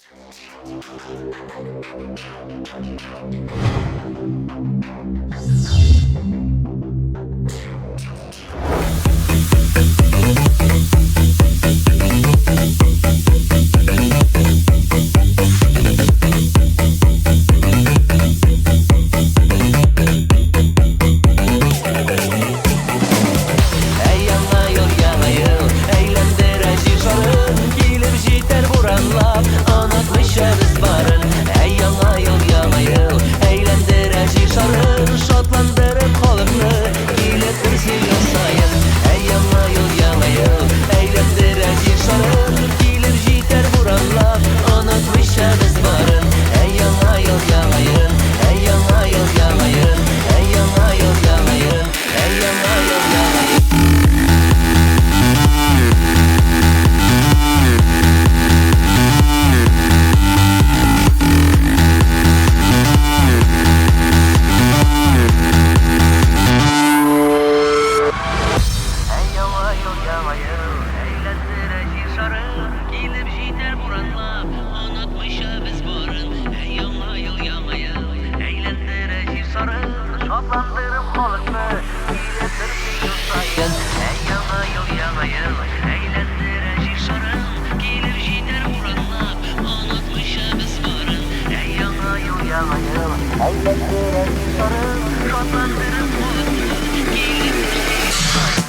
Әй яңа ел, яңа ел, әйләндерә җир шарын, килеп җитәр буранлап, онытмыйча без барын. Әй яңа ел, яңа ел, әйләндерә җир шарын, шатландырып халыкны, килеп торсын ел саен. Әй яңа ел, яңа ел, әйләндерә җир шарын, килеп җитәр буранлап, онытмыйча без барын. Әй яңа ел, яңа ел, әй яңа ел, яңа ел, әй яңа ел, яңа ел, әй яңа ел, яңа ел. Әй яңа ел, яңа ел, әйләндерә җир шарын, килеп җитәр буранлап, онытмыйча без барын. Әй яңа ел, яңа ел, әйләндерә җир шарын, шатландырып халыкны, килеп торсын ел саен. Әй яңа ел, яңа ел, әйләндерә җир шарын, килеп җитәр буранлап, онытмыйча без барын. Әй яңа ел, яңа ел, әйләндерә җир шарын, шатландырып халыкны, килеп торсын ел саен.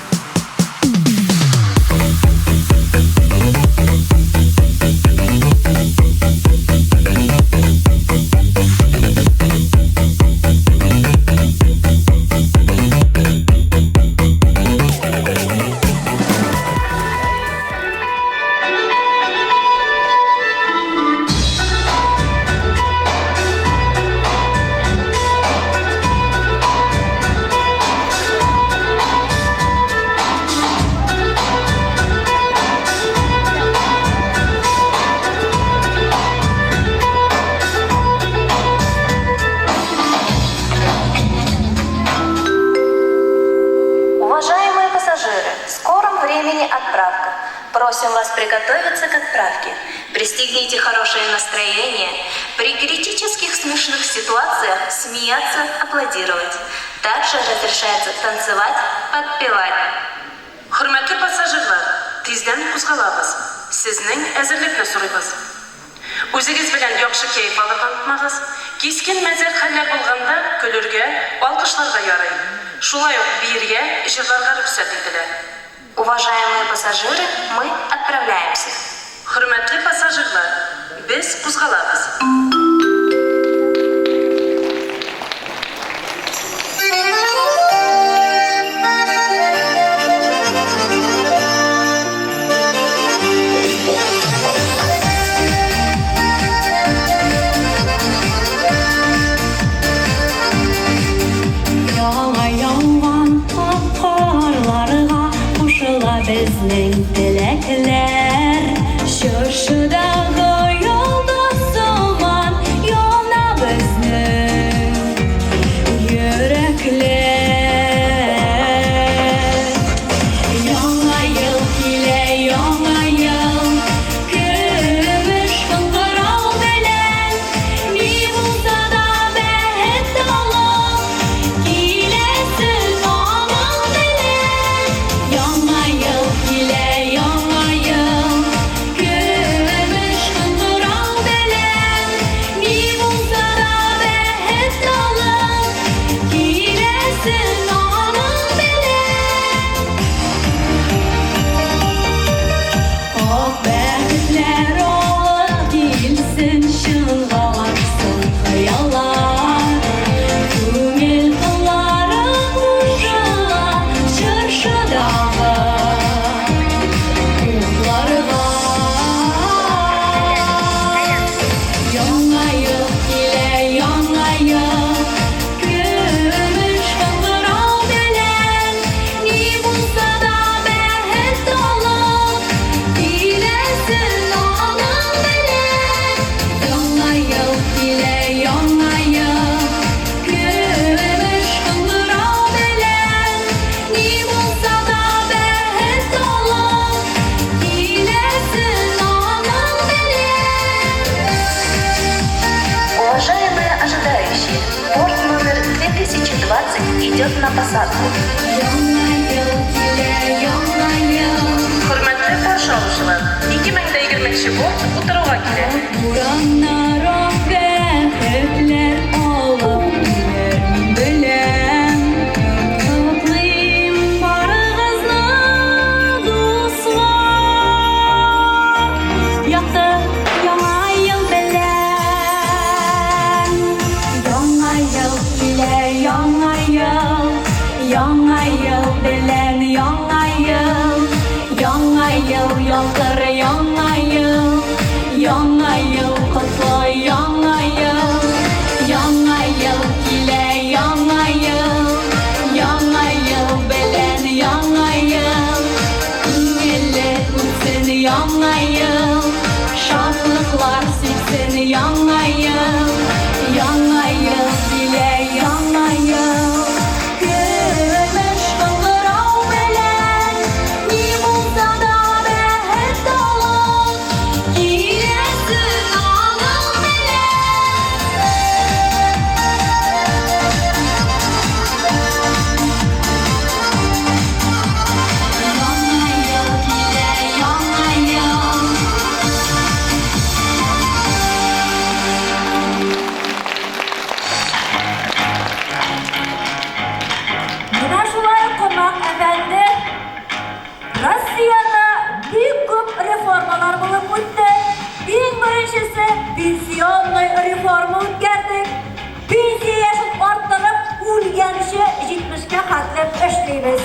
Уважаемые пассажиры, в скором времени отправка. Просим вас приготовиться к отправке. Пристегните хорошее настроение. При критических смешных ситуациях смеяться, аплодировать. Также разрешается танцевать, подпевать. Хөрмәтле пассажирлар, тиздән кузгалабыз. Сезнең әзерлекне сорыйбыз. Үзегез белән яхшы кәеф алырга онытмагыз. Кискен мәзәк хәлләр булганда көлергә, алкышларга ярый. Шулай ук биергә, җырларга рөхсәт ителә. Уважаемые пассажиры, мы отправляемся. Хөрмәтле пассажирлар, без кузгалабыз. Яңа яуган ак карларга кушыла безнең теләкләр. Чыршыдагы йолдыз сыман. на посадку. Яңа ел килә, яңа ел. Хөрмәтле каршы алучылар, 2020 борт утыруга килә. Бураннар ак бәхетләр алып килер, мин беләм. Котлыйм барыгызны, дуслар. Якты яңа ел белән. Яңа ел килә, яңа ел. Яңа ел белән яңа ел. Яңа ел ялтыр яңа ел. Яңа ел котлы яңа ел. Яңа ел килә, яңа ел. Яңа ел белән яңа ел. Күңелле үтсен яңа ел. Шатлыклар сипсен яңа ел. Яңа ел килә, яңа ел. Көмеш кыңгырау белән ни булса да бәхет алып киләсең аның белән. Яңа ел килә, яңа ел. Менә шулай, кунак әфәнде, Россиядә бик күп реформалар булып үтте. Иң беренчесе пенсионный реформа үткәрдек. Пенсия яшен арттырып, үлгәнче 70-кә хәтле эшлибез.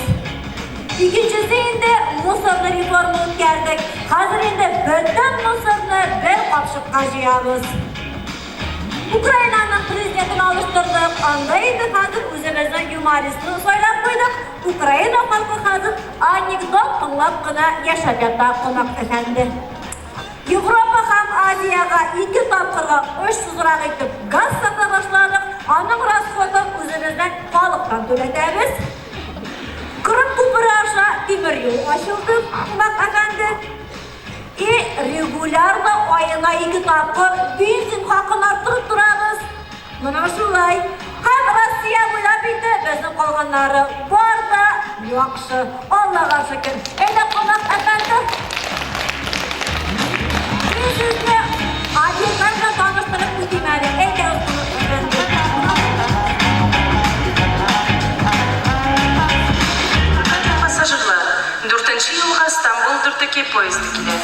Икенчесе инде мусорный реформа үткәрдек. Хәзер инде бөтен мусорны бер капчыкка җыябыз. Украинаның президентын алыштырдык. Анда инде хәзер үзебезнең юмористны сайлап куйдык. Украина халкы хәзер анекдот тыңлап кына яшәп ята, кунак әфәнде. Европа һәм Азиягә ике тапкырга очсызрак итеп газ сата башладык. Аның расходын үзебезнең халыктан түләтәбез. Кырым күпере аша тимер юл ачылды, кунак әфәнде. И регулярно аена ике тапкыр бензин хакын арттырып торабыз. Менә шулай. Һәм Россия буйлап инде безнең калганнары бар да яхшы. Аллага шөкер. Әйдә, кунак әфәнде. Мин сезне объектлар белән таныштырып үтим әле. Әйдә, кунак әфәнде. Хөрмәтле пассажирлар, дүртенче юлга Стамбул 4-2 поезды килә.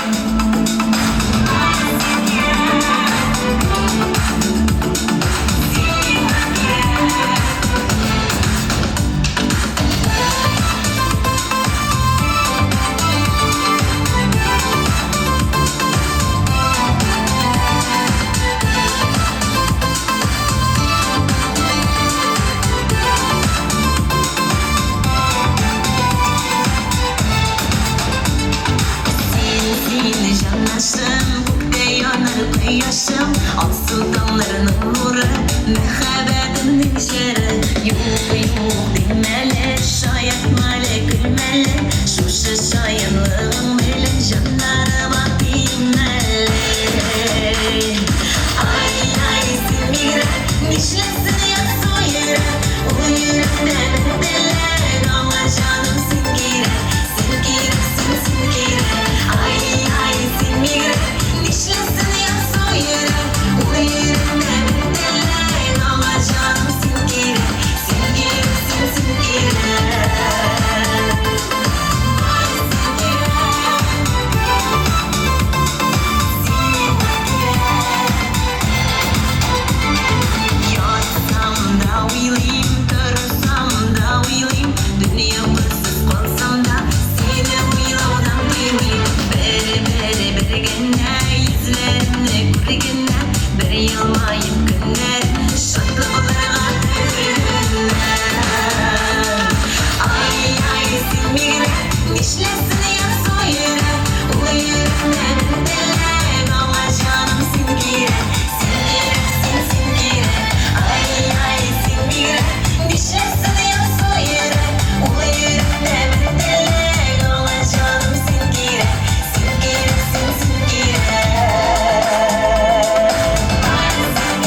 Син, җанашым, күктә янар кояшым, Алсу таңнарның нуры, мәхәббәтемнең җыры. Юк, юк, димәле, шаяртмале, көлмәле, Шушы шаянлыгың белән җаннарыма тимәле. Ай, ай, син бигрәк, нишләсен ярсу йөрәк, Ул йөрәктә бер теләк, аңа җаным син кирәк, син кирәк, син, син кирәк. Ай, ай, син бигрәк, нишләсен ярсу йөрәк, Ул йөрәктә бер теләк, аңа җаным син кирәк, син кирәк, син, син кирәк. Ай, син кирәк, син миңа кирәк. Ятсам да уйлыйм, торсам да уйлыйм, Дөнья кызып калсам да, сине уйлаудан туймыйм. Бер, бер, бер генә йөзләреңне күргәндә, Бер елмаеп көннәр шатлыкларга төренә. Ай, ай, син бигрәк, нишләсен ярсу йөрәк, Ул йөрәктә бер теләк, аңа җаным син кирәк, син кирәк, син, син кирәк. Ай, ай, син бигрәк, нишләсен ярсу йөрәк, Ул йөрәктә бер теләк, аңа җаным син кирәк, син кирәк, син, син кирәк. Ай, син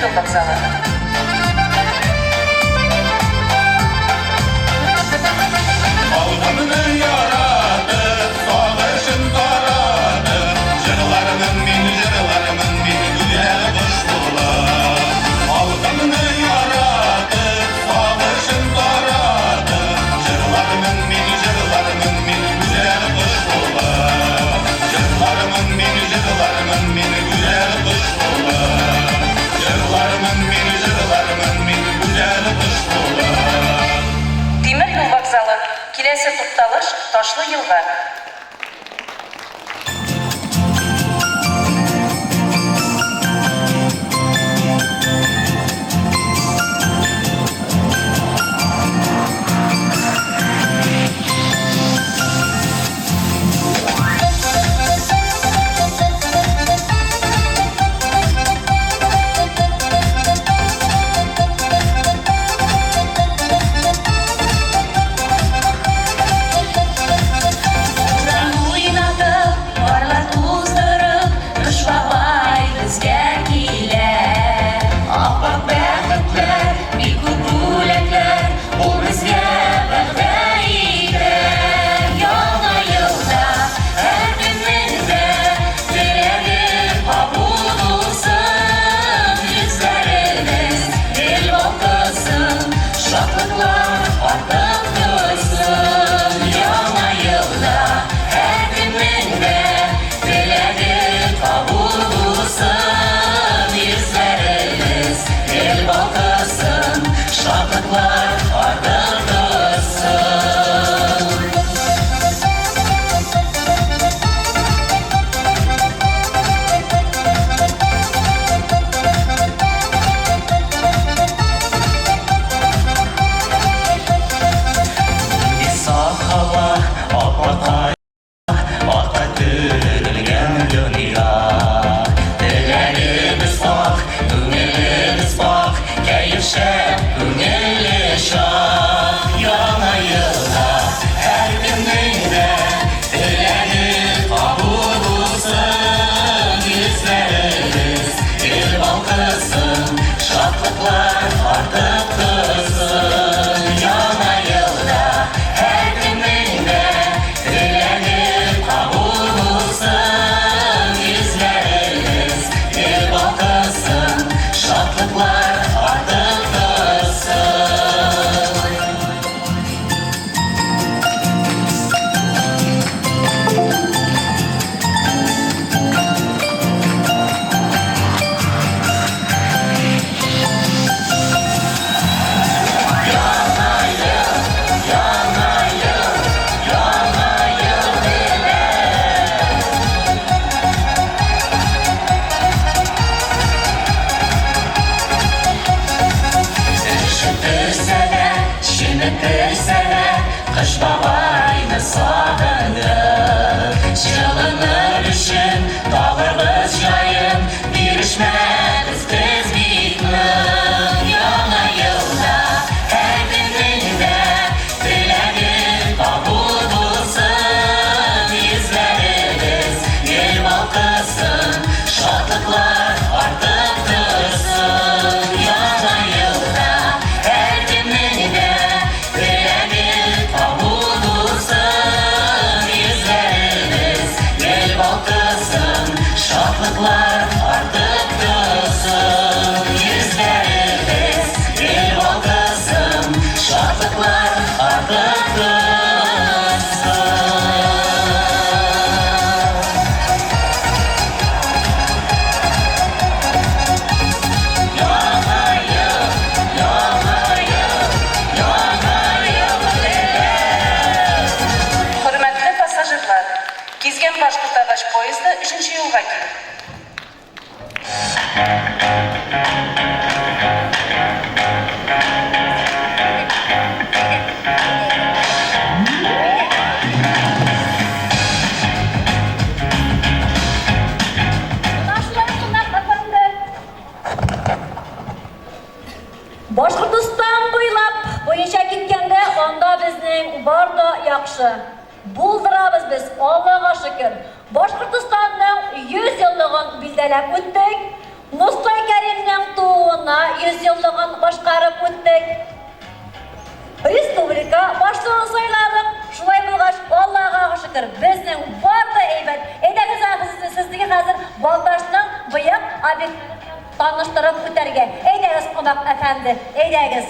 Тимер юл вокзалы. Халкымны яратып, сагышын таратып, җырлармын мин, җырлармын мин гүзәл кош булып. Халкымны яратып, сагышын таратып, җырлармын мин, җырлармын мин гүзәл кош булып. Җырлармын мин, җырлармын мин гүзәл кош булып. Җырлармын мин, җырлармын мин гүзәл кош булып. Тимер юл вокзалы. Киләсе тукталыш Ташлы елга. Буран уйнатып, карлар туздырып, Кыш бабай безгә килә. Ап-ак бәхетләр, бик күп бүләкләр, Ул безгә вәгъдә итә. Яңа елда һәркемнең дә теләге кабул булсын. Йөзләребез гел балкысын, шатлыклар артып торсын. Яңа елда һәркемнең дә теләге кабул булсын. Йөзләребез гел балкысын, шатлыклар артып торсын. Нинди саф һава, аппакай, Акка төрелгән дөнья. Теләгебез ак, күңелебез пакь, Кәеф шәп, күңеле шат. Яңа елда һәркемнең дә теләге кабул булсын. Йөзләребез гел балкысын, шатлыклар артып торсын. Яңа елда һәркемнең дә теләге кабул булсын. Йөзләребез гел балкысын, шатлыклар артып торсын. Өшеттерсә дә, чеметтерсә дә, Кыш бабайны сагындык. Җылыныр өчен табырбыз җаен, Бирешмәбез без бик нык. Яңа елда һәркемнең дә теләге кабул булсын. Йөзләребез гел балкысын, шатлыклар артып торсын. Яңа елда һәркемнең дә теләге кабул булсын. Йөзләребез гел балкысын, шатлыклар артып торсын. Йөзләребез гел балкысын, шатлыклар артып торсын. Яңа ел, яңа ел, яңа ел Хөрмәтле пассажирлар, Кизгәнбаш Куртагач поезды өченче юлга килде. Менә шулай кунак әфәнде. Башкортостан буйлап буенча киткәндә, анда безнең бар да яхшы. Булдырабыз без, Аллага шөкер. Башкортостанның 100 еллыгын билдәләп үттек. Мостай Кәримнең тууына булуына 100 еллыгын башкарып үттек. Республика башлыгын сайладык. Шулай булгач, Аллага шөкер, безнең бар да әйбәт. Әйдәгез, сезгә хәзер Балтачның быек объектлары белән таныштырып үтәргә. Әйдәгез, кунак әфәнде, әйдәгез.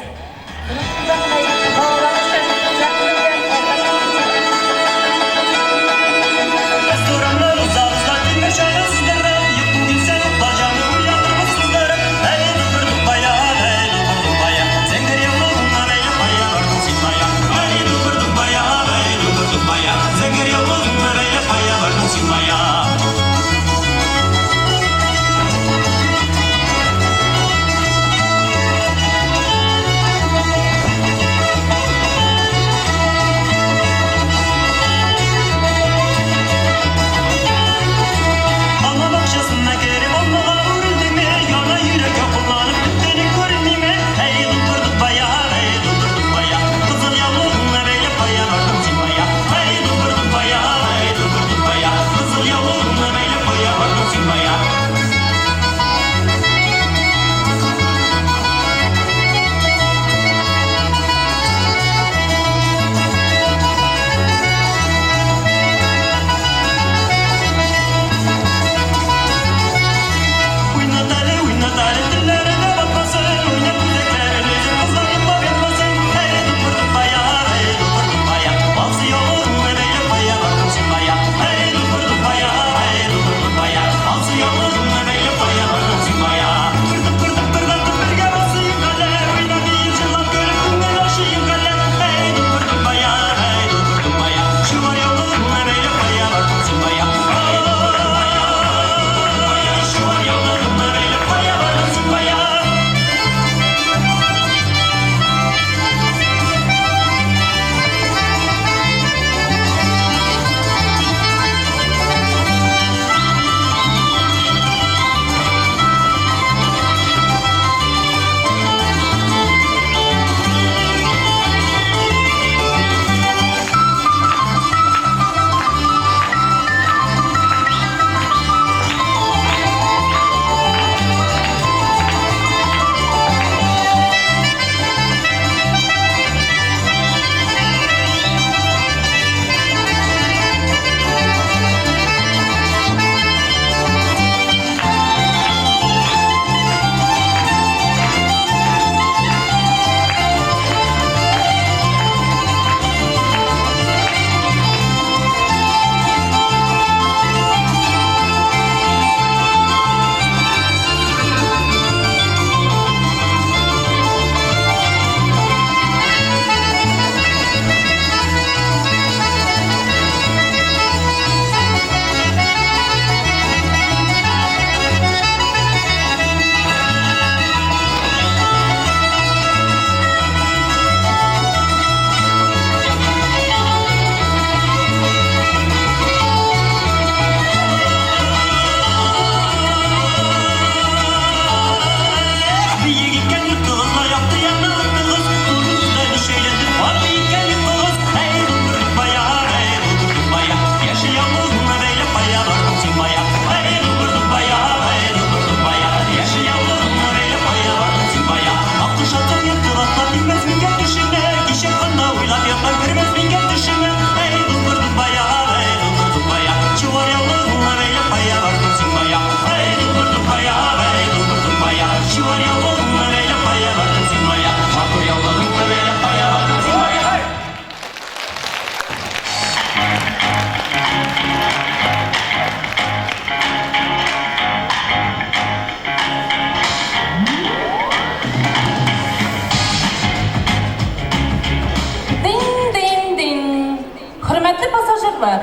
Хөрмәтле пассажирлар,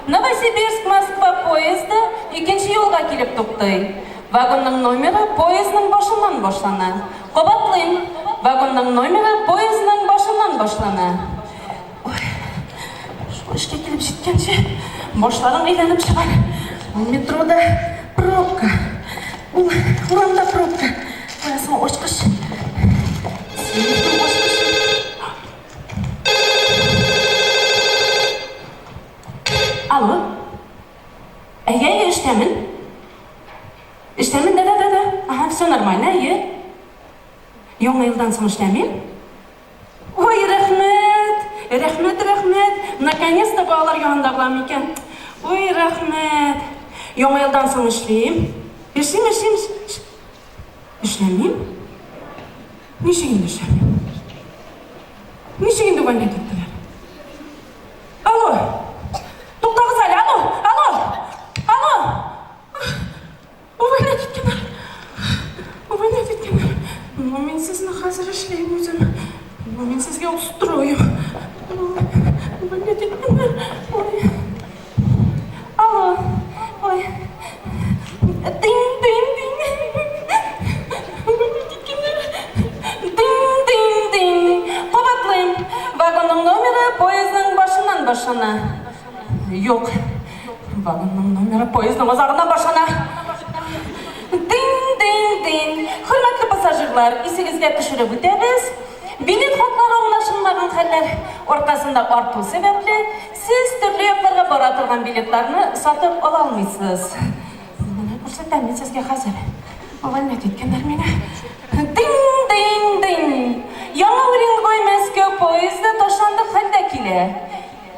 Новосибирск-Москва поезды икенче юлга килеп туктый. Вагонның номеры поездның башыннан башлана. Кабатлыйм, вагонның номеры поездның башыннан башлана. Ой, шул эшкә килеп җиткәнче, башларым әйләнеп чыгар. Метрода пробка. Ул урамда пробка. Кая соң ачкыч? Сейфның ачкычы. Алло. Әйе, әйе, эштәмен. Эштәмен, да, да, да, да. Ага, все нормально, әйе. Яңа елдан соң эшләмим. Ой, рәхмәт! Рәхмәт, рәхмәт! Наконец-то балалар янында булам икән. Ой, рәхмәт! Яңа елдан соң эшлим. Эшлим, эшлим, эшләмим. Ничек инде эшләмим? Ничек инде увольнять иттеләр? Алло! Туктагыз әле, алло! Алло! Алло! Увольнять иткәннәр! Увольнять иткәннәр! Ну, мин сезне хәзер эшлим үзем. Ну, мин сезгә устрою. Увольнять иткәннәр. Ой. Алло. Ой. Дин, дин, дин. Увольнять иткәннәр. Дин, дин, дин. Кабатлыйм. Вагонның номеры поездның башыннан башлана. Юк. Вагонның номеры поездның азагыннан башлана. Дин-дин-дин. Хөрмәтле пассажирлар, исегезгә төшереп үтәбез. Билет хаклары аңлашылмаган хәлләр аркасында арту сәбәпле, сез төрле якларга бара торган билетларны сатып ала алмыйсыз. Менә күрсәтәм мин сезгә хәзер. Увольнять иткәннәр мине. Дин-дин-дин. Яңа Уренгой-Мәскәү поезды ташландык хәлдә килә.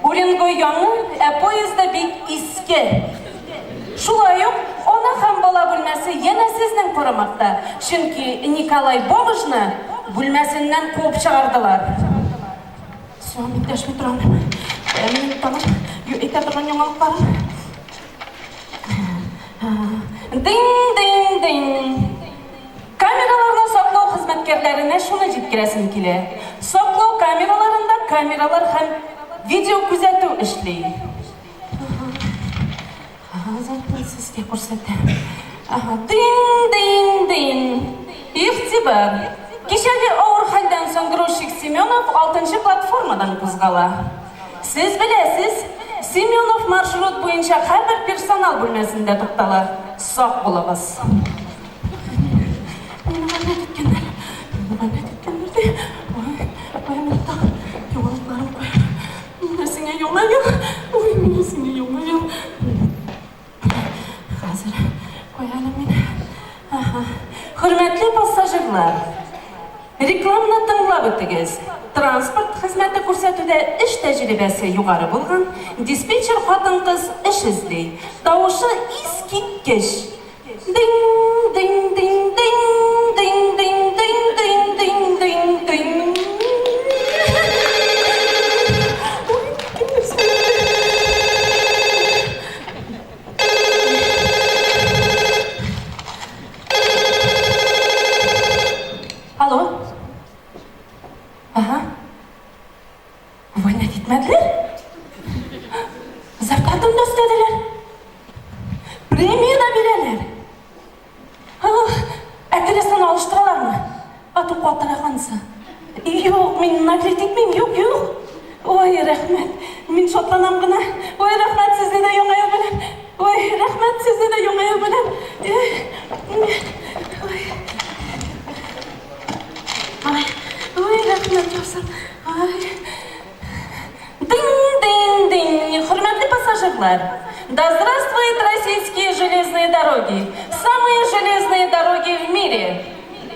Уренгой яңа, ә поезды бик иске. Шулай ук ана һәм бала бүлмәсе янә сезнең карамакта, чөнки Николай Бомжны бүлмәсеннән куып чыгардылар. Всё, мин дәшми торам. Кая минем тагын әйтә торган яңалыкларым? Дин-дин-дин. Камераларны саклау хезмәткәрләренә шуны җиткерәсем килә, саклау камераларында камералар һәм видеокүзәтү эшли. Хәзер мин сезгә күрсәтәм. Ага, дин-дин-дин. Игътибар! Кичәге авыр хәлдән соң грузчик Семенов алтынчы платформадан кузгала. Сез беләсез, Семенов маршрут буенча һәрбер персонал бүлмәсендә туктала. Сак булыгыз. Мине галәт иткәннәр. Мине галәт иткәннәр ди. Ой, кая минем тагын яңалыкларым кая? Менә сиңа Яңа ел. Ой, менә сиңа Яңа ел. Хәзер кая әле мин? Ага. Хөрмәтле пассажирлар, рекламаны тыңлап үтегез. Транспорт хезмәте күрсәтүдә эш тәҗрибәсе югары булган диспетчер хатын-кыз эш эзли. Тавышы искиткеч. Динг, динг, динг, динг, динг, динг, динг, динг, динг, динг, динг. Ой, кемнәр сөйләде? Алло. Ага. Увольнять итмәделәр. Зарплатамны да өстәделәр. Премия дә бирәләр. Ә креслоны алыштыралармы? А то катырак анысы. Юк, мин наглеть итмим, юк, юк. Ой, рәхмәт. Мин шатланам гына. Ой, рәхмәт сезне дә Яңа ел белән. Ой, рәхмәт сезне дә Яңа ел белән. Ой. Ай, ой, рәхмәт яусын. Ай. Динь-динь-динь, хөрмәтле пассажирлар! Да здравствуют российские железные дороги! Самые железные дороги в мире!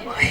Ой.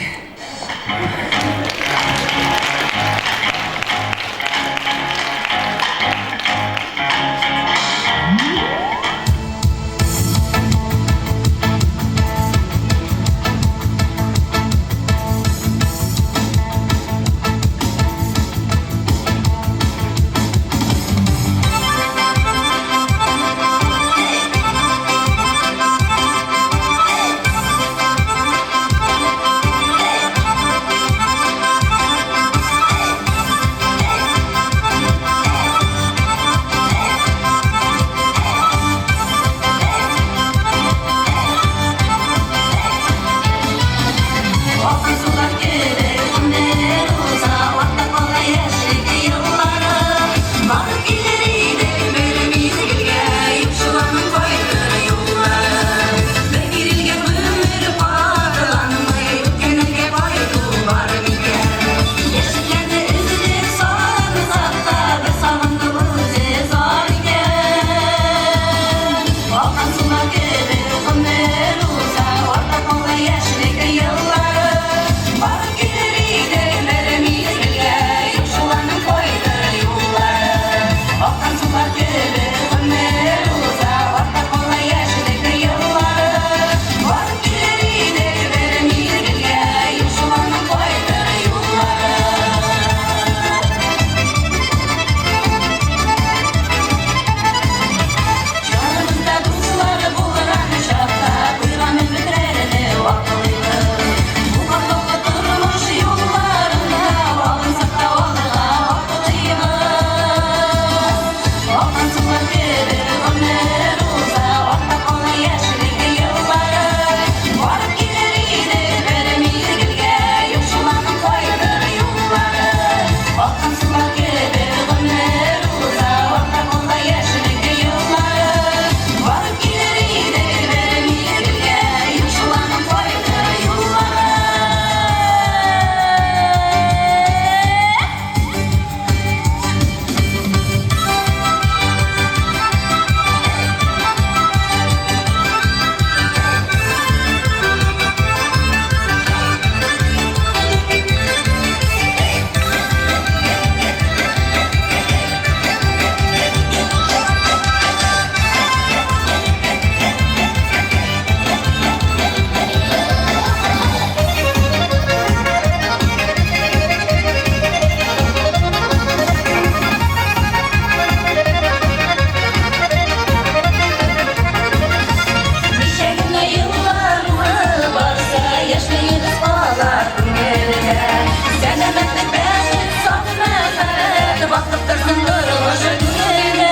Яшьлегебез кала күңелдә. Сәламәтлек, бәхет, саф мәхәббәт, Ваклык торсын тормыш гүрендә.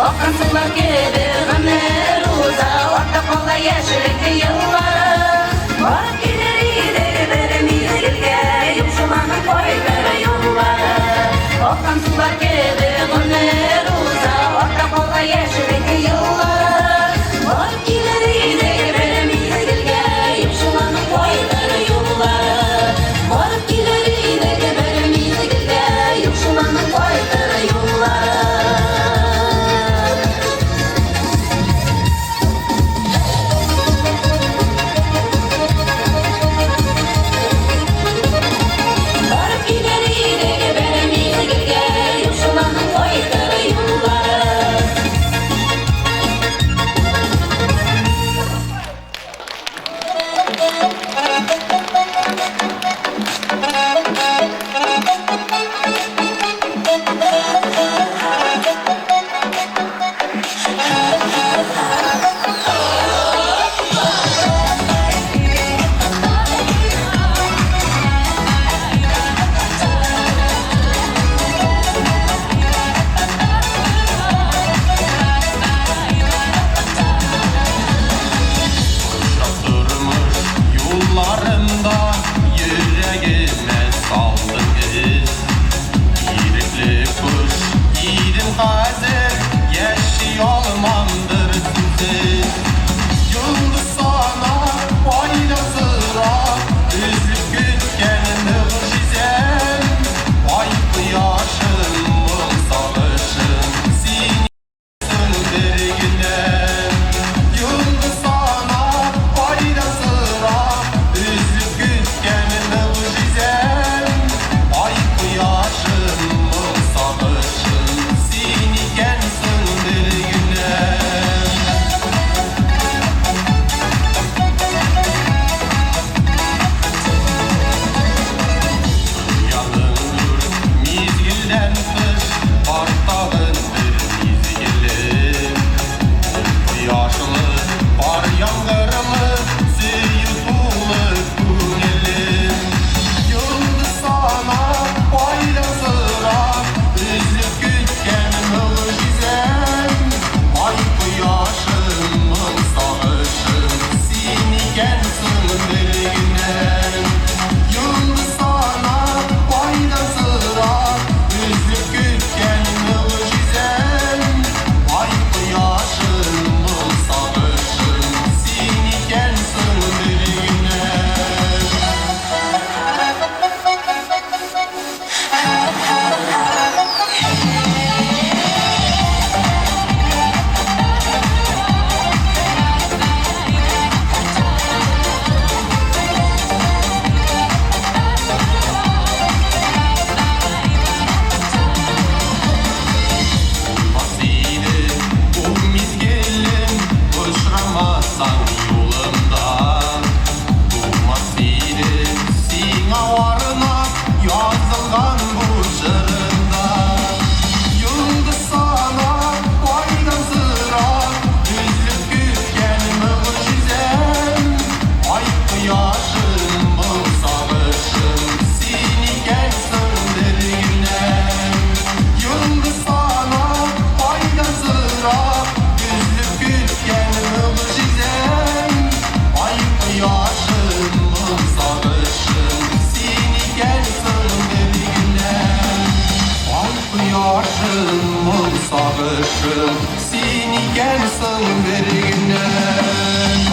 Аккан сулар кебек гомер уза, Артта кала яшьлек еллары. Барып килер идек бер мизгелгә, Йомшыланып кайтыр юллары. Аккан сулар кебек гомер уза, Артта кала яшьлек еллары. Барып килер идек бер мизгелгә, Йомшыланып кайтыр юллары. Барып килер идек бер мизгелгә, Йомшыланып кайтыр юллары. Барып килер идек бер мизгелгә, Йомшыланып кайтыр юллары. Тормыш юлларында йөрәгемә салдың эз. Ирекле кош идем, хәзер яши алмамдыр синсез. Йолдыз санап, айдан сорап, өзелеп көткән могҗизәм. Ай кояшым, моң сагышым, син бер генәм. Йолдыз санап, айдан сорап, өзелеп көткән могҗизәм. Ай кояшым, моң сагышым, син икәнсең бер генәм. Дөньяның дүрт мизгелдән тыш бар тагын бер мизгеле. Ул кояшлы, кар яңгырлы, сөю тулы күңелем. Йолдыз санап, айдан сорап, өзелеп көткән могҗизәм. Ай кояшым, моң сагышым, син икәнсең бер генәм. Йолдыз санап, айдан сорап, өзелеп көткән могҗизәм. Ай кояшым, моң сагышым, син икәнсең бер генәм. Булмас иде ул мизгелем, очрамасаң юлымда. Булмас иде сиңа арнап язылган бу җырымда. Йолдыз санап, айдан сорап, өзелеп көткән могҗизәм. Ай кояшым, моң сагышым, син икәнсең бер генәм. Йолдыз санап, айдан сорап, өзелеп көткән могҗизәм. Ай кояшым, моң сагышым, син икәнсең бер генәм. Ай кояшым, моң сагышым, син икәнсең бер генәм.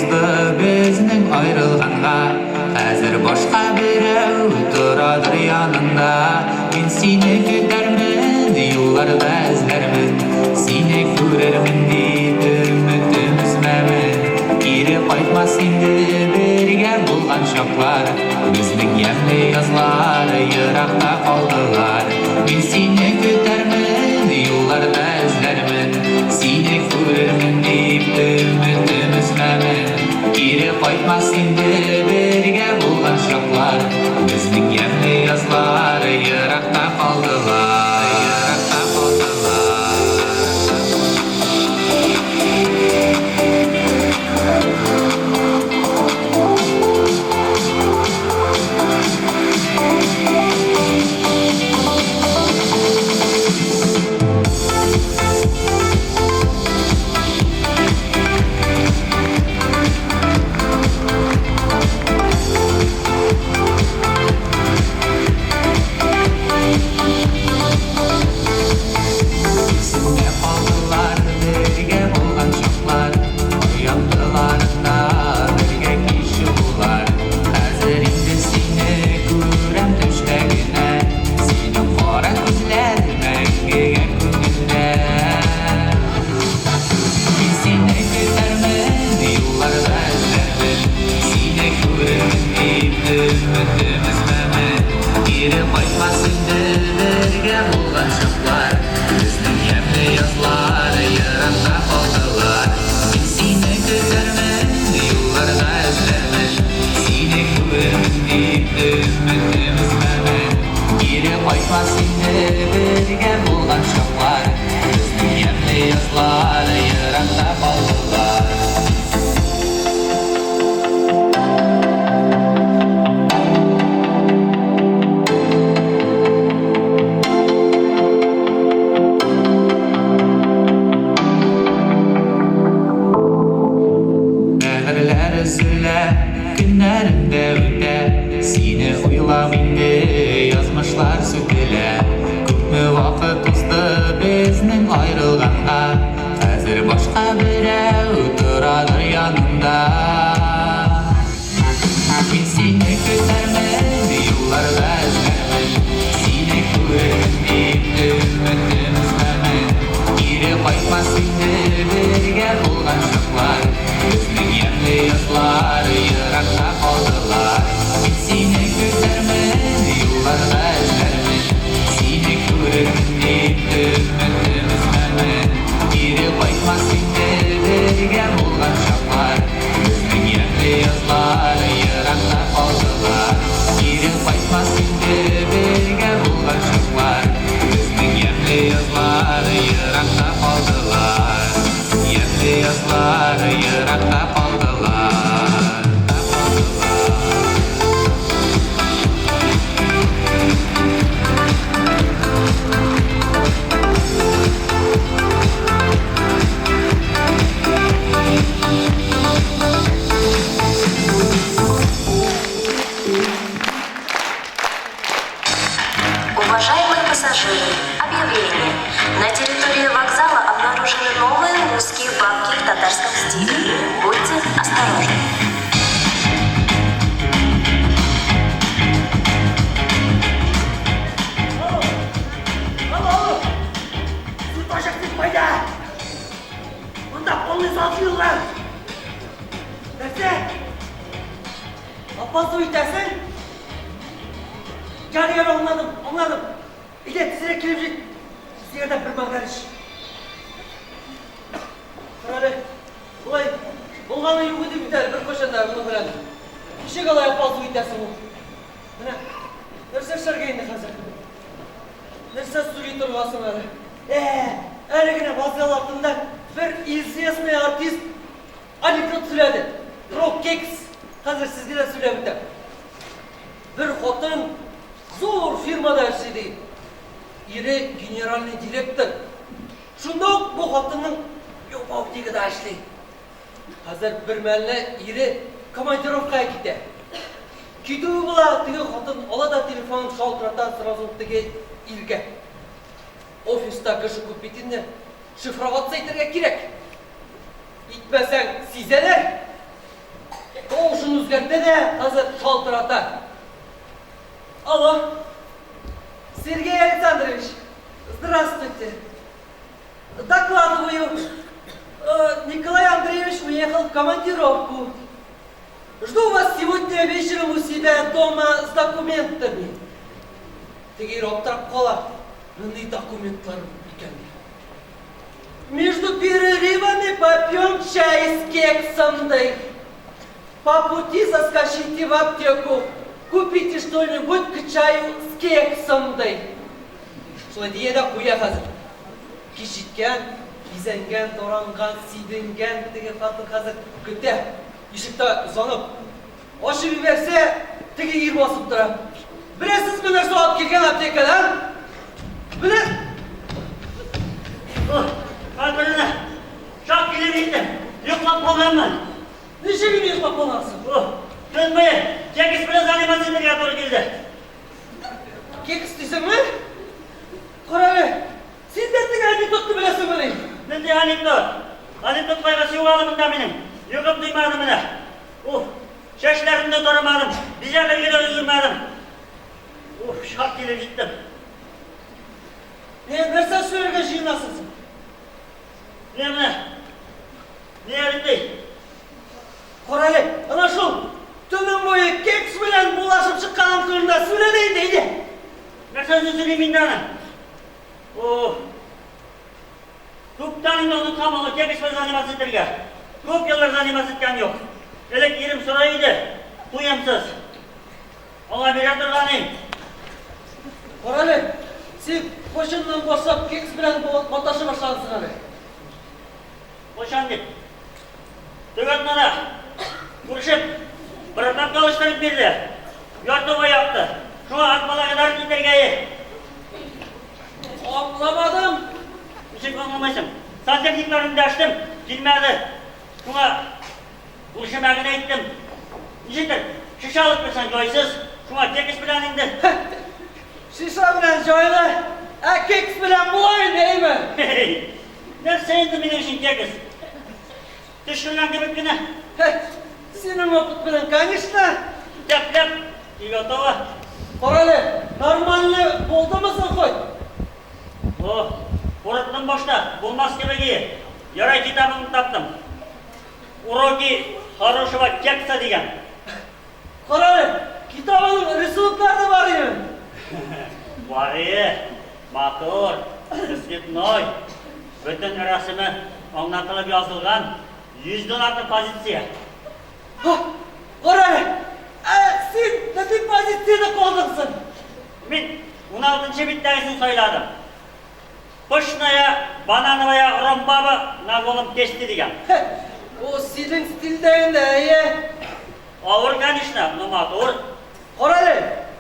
узды безнең аерылганга. Хәзер башка берәү торадыр янында. Мин сине көтәрмен, юлларда эзләрмен. Сине күрермен дип өметем өзмәмен. Кире кайтмас инде бергә булган чаклар. Безнең ямьле язлар еракта калдылар. Мин сине көтәрмен, юлларда эзләрмен. Сине күрермен дип өметем өзмәмен. Кире кайтмас инде бергә булган чаклар. Безнең ямьле язлар еракта калдылар. Еракта калдылар. Исемдә калдылар бергә булган чаклар, Ай яктыларында бергә кич чыгулар. Хәзер инде сине күрәм төштә генә, Синең кара күзләр мәңгегә күңелдә. Мин сине көтәрмен, юлларда эзләрмен, Сине күрермен дип өметем өзмәмен. Кире кайтмас инде бергә булган чаклар, Безнең ямьле язлар еракта калдылар. Мин сине көтәрмен, юлларда эзләрмен, Сине күрермен дип өметем өзмәмен. Кире кайтмас инде бергә булган чаклар, Безнең ямьле язлар еракта калдылар. Бәгырьләр өзелә, көннәрем дә үтә, Сине уйлап инде язмышлар сүтелә. Күпме вакыт узды безнең аерылганга, Хәзер башка берәү торадыр янында. Мин сине көтәрмен, юлларда эзләрмен, Сине күрермен дип өметем өзмәмен. Кире кайтмас инде бергә булган чаклар, Безнең ямьле язлар еракта калдылар. Мин сине көтәрмен, юлларда эзләрмен, Сине күрермен дип өметем өзмәмен. Кире кайтмас инде бергә булган чаклар, Безнең ямьле язлар еракта калдылар. Кире кайтмас инде бергә булган чаклар, Безнең ямьле язлар еракта калдылар. Ямьле язлар еракта калдылар. Уважаемые пассажиры, объявление. На территории вокзала обнаружены новые русские бабки в татарском стиле. Будьте осторожны. Алло, алло! Су ташак дип кайда? Монда полный зал җыелган. Нәрсә? Апасы итәсең? Ярый, ярый, аңладым, аңладым. Әйдә, тизрәк килеп җит. Сиңа бер мәгънәле эш. Карале, болай булганы юк иде бит әле беркайчан да моның белән. Ничек алай апасы итәсең ул? Менә нәрсә эшләргә инде хәзер? Нәрсә сөйли торгансың әле? Ә, әле генә вокзал артында бер известный артист анекдот сөйләде. Про кекс. Хәзер сезгә дә сөйләп үтәм. Бер хатын зур фирмада эшли ди. Ире генеральный директор. Шунда ук бу хатынның любовнигы да эшли. Хәзер бер мәлне ире командировкага китә. Китүе була, теге хатын ала да телефонын шалтырата сразу теге иргә. Офиста кеше күп бит инде. Шифроваться итәргә кирәк. Итмәсәң, сизәләр. үзгәртә дә хәзер шалтырата. Алло. Сергей Александрович, здравствуйте. Докладываю. Э, Николай Андреевич уехал в командировку. Жду вас сегодня вечером у себя дома с документами. Теге ир аптырап кала. Нинди документлар икән? Между перерывами попьем чай с кексом, ди. По пути заскочите в аптеку. Купите что-нибудь к чаю с кексом, ди. Шулай дия дә куя хәзер. Кич җиткән, бизәнгән, таранган, сибенгән теге хатын хәзер көтә. Ишектә звонок. Ачып җибәрсә, теге ир басып тора. Беләсезме нәрсә алып килгән аптекадан? Белә... Хәзер чак килеп җиттем. Йоклап калганмын. Ничек инде йоклап калгансың? Төн буе кекс белән заниматься итәргә туры килде. Кекс дисеңме? Кара әле, син дә теге анекдотны беләсеңмени? Нинди анекдот? Анекдот кайгысы юк әле монда минем. Йокым туймады менә. Уф, чәчләремне тарамадым, бизәнергә дә өлгермәдем. Уф, чак килеп җиттем. Не, нәрсә сөйләргә җыенасың син? Не менә? Ни әле ди? Кара әле, ана шул төнең буе кекс белән булашып чыкканың турында сөйлә дә инде, әйдә. Нәрсәсен сөйлим инде аны? Уф. Күптән инде оныткан моны кекс белән заниматься итәргә. Күп еллар заниматься иткән юк. Элек ирем сорый иде, туемсыз. Аңа бирә торган идем. Кара әле, син кайчаннан башлап кекс белән маташа башладың әле? Кайчан дип. Теге атнада күршем бер папка алыштырып бирде. Ярты якты. Шуңа отблагодарить итәргә. Аңламадым. Ничек аңламайсың? Сантехникларны дәштем, килмәде. Шуңа күршемә генә әйттем. Ничектер, шешә алып керсәң җайсыз, шуңа кекс белән инде. Шешә белән җайлы, ә кекс белән була инде, әйме? Нәрсә инде минем өчен кекс? Төшергән кебек кенә. Синең опыт белән, конечно. Тәп-тәп, и готово. Кара әле, нормальный булдымы соң хоть? О, курыктым башта, булмас кебек ие. Ярай китабыңны таптым. Уроки хорошего кекса дигән. Кара әле, китабының рисунклары да бар иде. Бар ие, матур, цветной. Бөтен рәсеме аңлатылып язылган. Йөздән артык позиция. Кара әле, ә син нинди позициядә калдың соң? Мин 16 биттәгесен сайладым. Пышная банановая ромбаба на голом тесте дигән. О, синең стильдә инде, әйе. Авыр, конечно, но матур. Кара әле,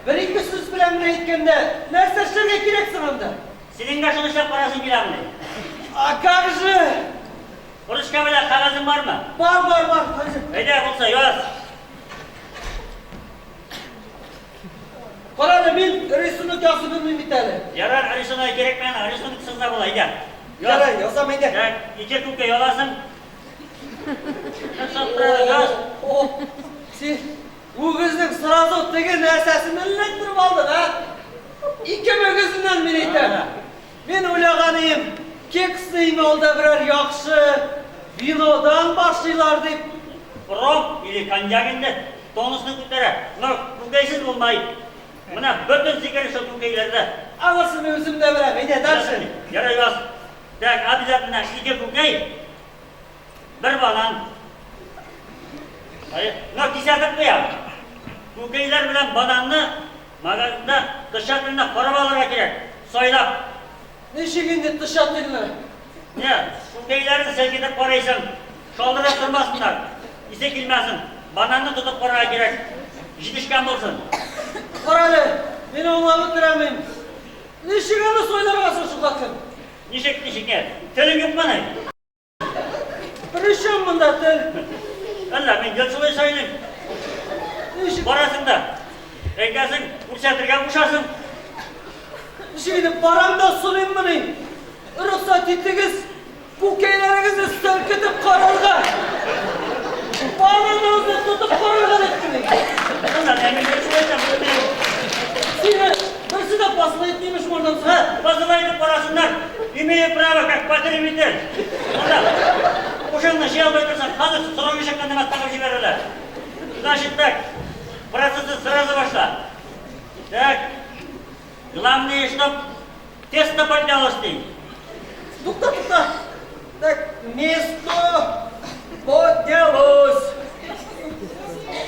бер-ике сүз белән генә әйткәндә, нәрсә эшләргә кирәк соң анда? Синең дә шуны эшләп карасың киләмени? А как же? Ручка белән кәгазең бармы? Бар, бар, бар. Хәзер. Әйдә, булса, яз. Кара әле, мин рисунок ясый белмим бит әле. Ярар, рисунок кирәкми ана, рисуноксыз да була, әйдә. Яз. Ярай, язам, әйдә. Так, ике күкәй аласың. Яз. О, син үгезнең сразу теге нәрсәсен эләктереп алдың, а? Ике мөгезеннән мин әйтәм. Мин уйлаган идем, кексны иң алда берәр яхшы винодан башлыйлар дип. Ром или коньяк инде тонусны күтәрә. Но күкәйсез булмай. Менә бөтен сикере шул күкәйләрдә. Анысын мин үзем дә беләм. Әйдә, дальше. Ярай, яз. Так, обязательно ике күкәй, бер банан. Әйе, но кисәтеп куям. Күкәйләр белән бананны магазинда тщательно карап алырга кирәк. Сайлап. Ничек инде тщательно? Не, күкәйләрен селкетеп карыйсың. Шалдырап тормасыннар. Исе килмәсен. Бананны тотып карарга кирәк. Җитешкән булсын. Кара әле, мин аңлап бетерәмим. Ничек аны сайларга соң шул хакын? Ничек, ничек, не? Телең юкмыни? При чем монда тел? Әллә, мин гел шулай сайлыйм. Ничек? Барасың да, әйтәсең, күрсәтергә кушасың. Ничек инде барам да сорыйммыни? Рөхсәт итегез, күкәйләрегезне селкетеп карарга. Бананыгызны тотып карарга дип. Кызыл итеп карасыннар, имею право как потребитель. Монда ушыңны җыя алмый торсаң, хәзер сорау ишеккә нәмә тагып җибәрәләр. Значит так, процессны сразу башла. Так, главное, чтоб тесто поднялось ди. Тукта, тукта. Так, место поднялось.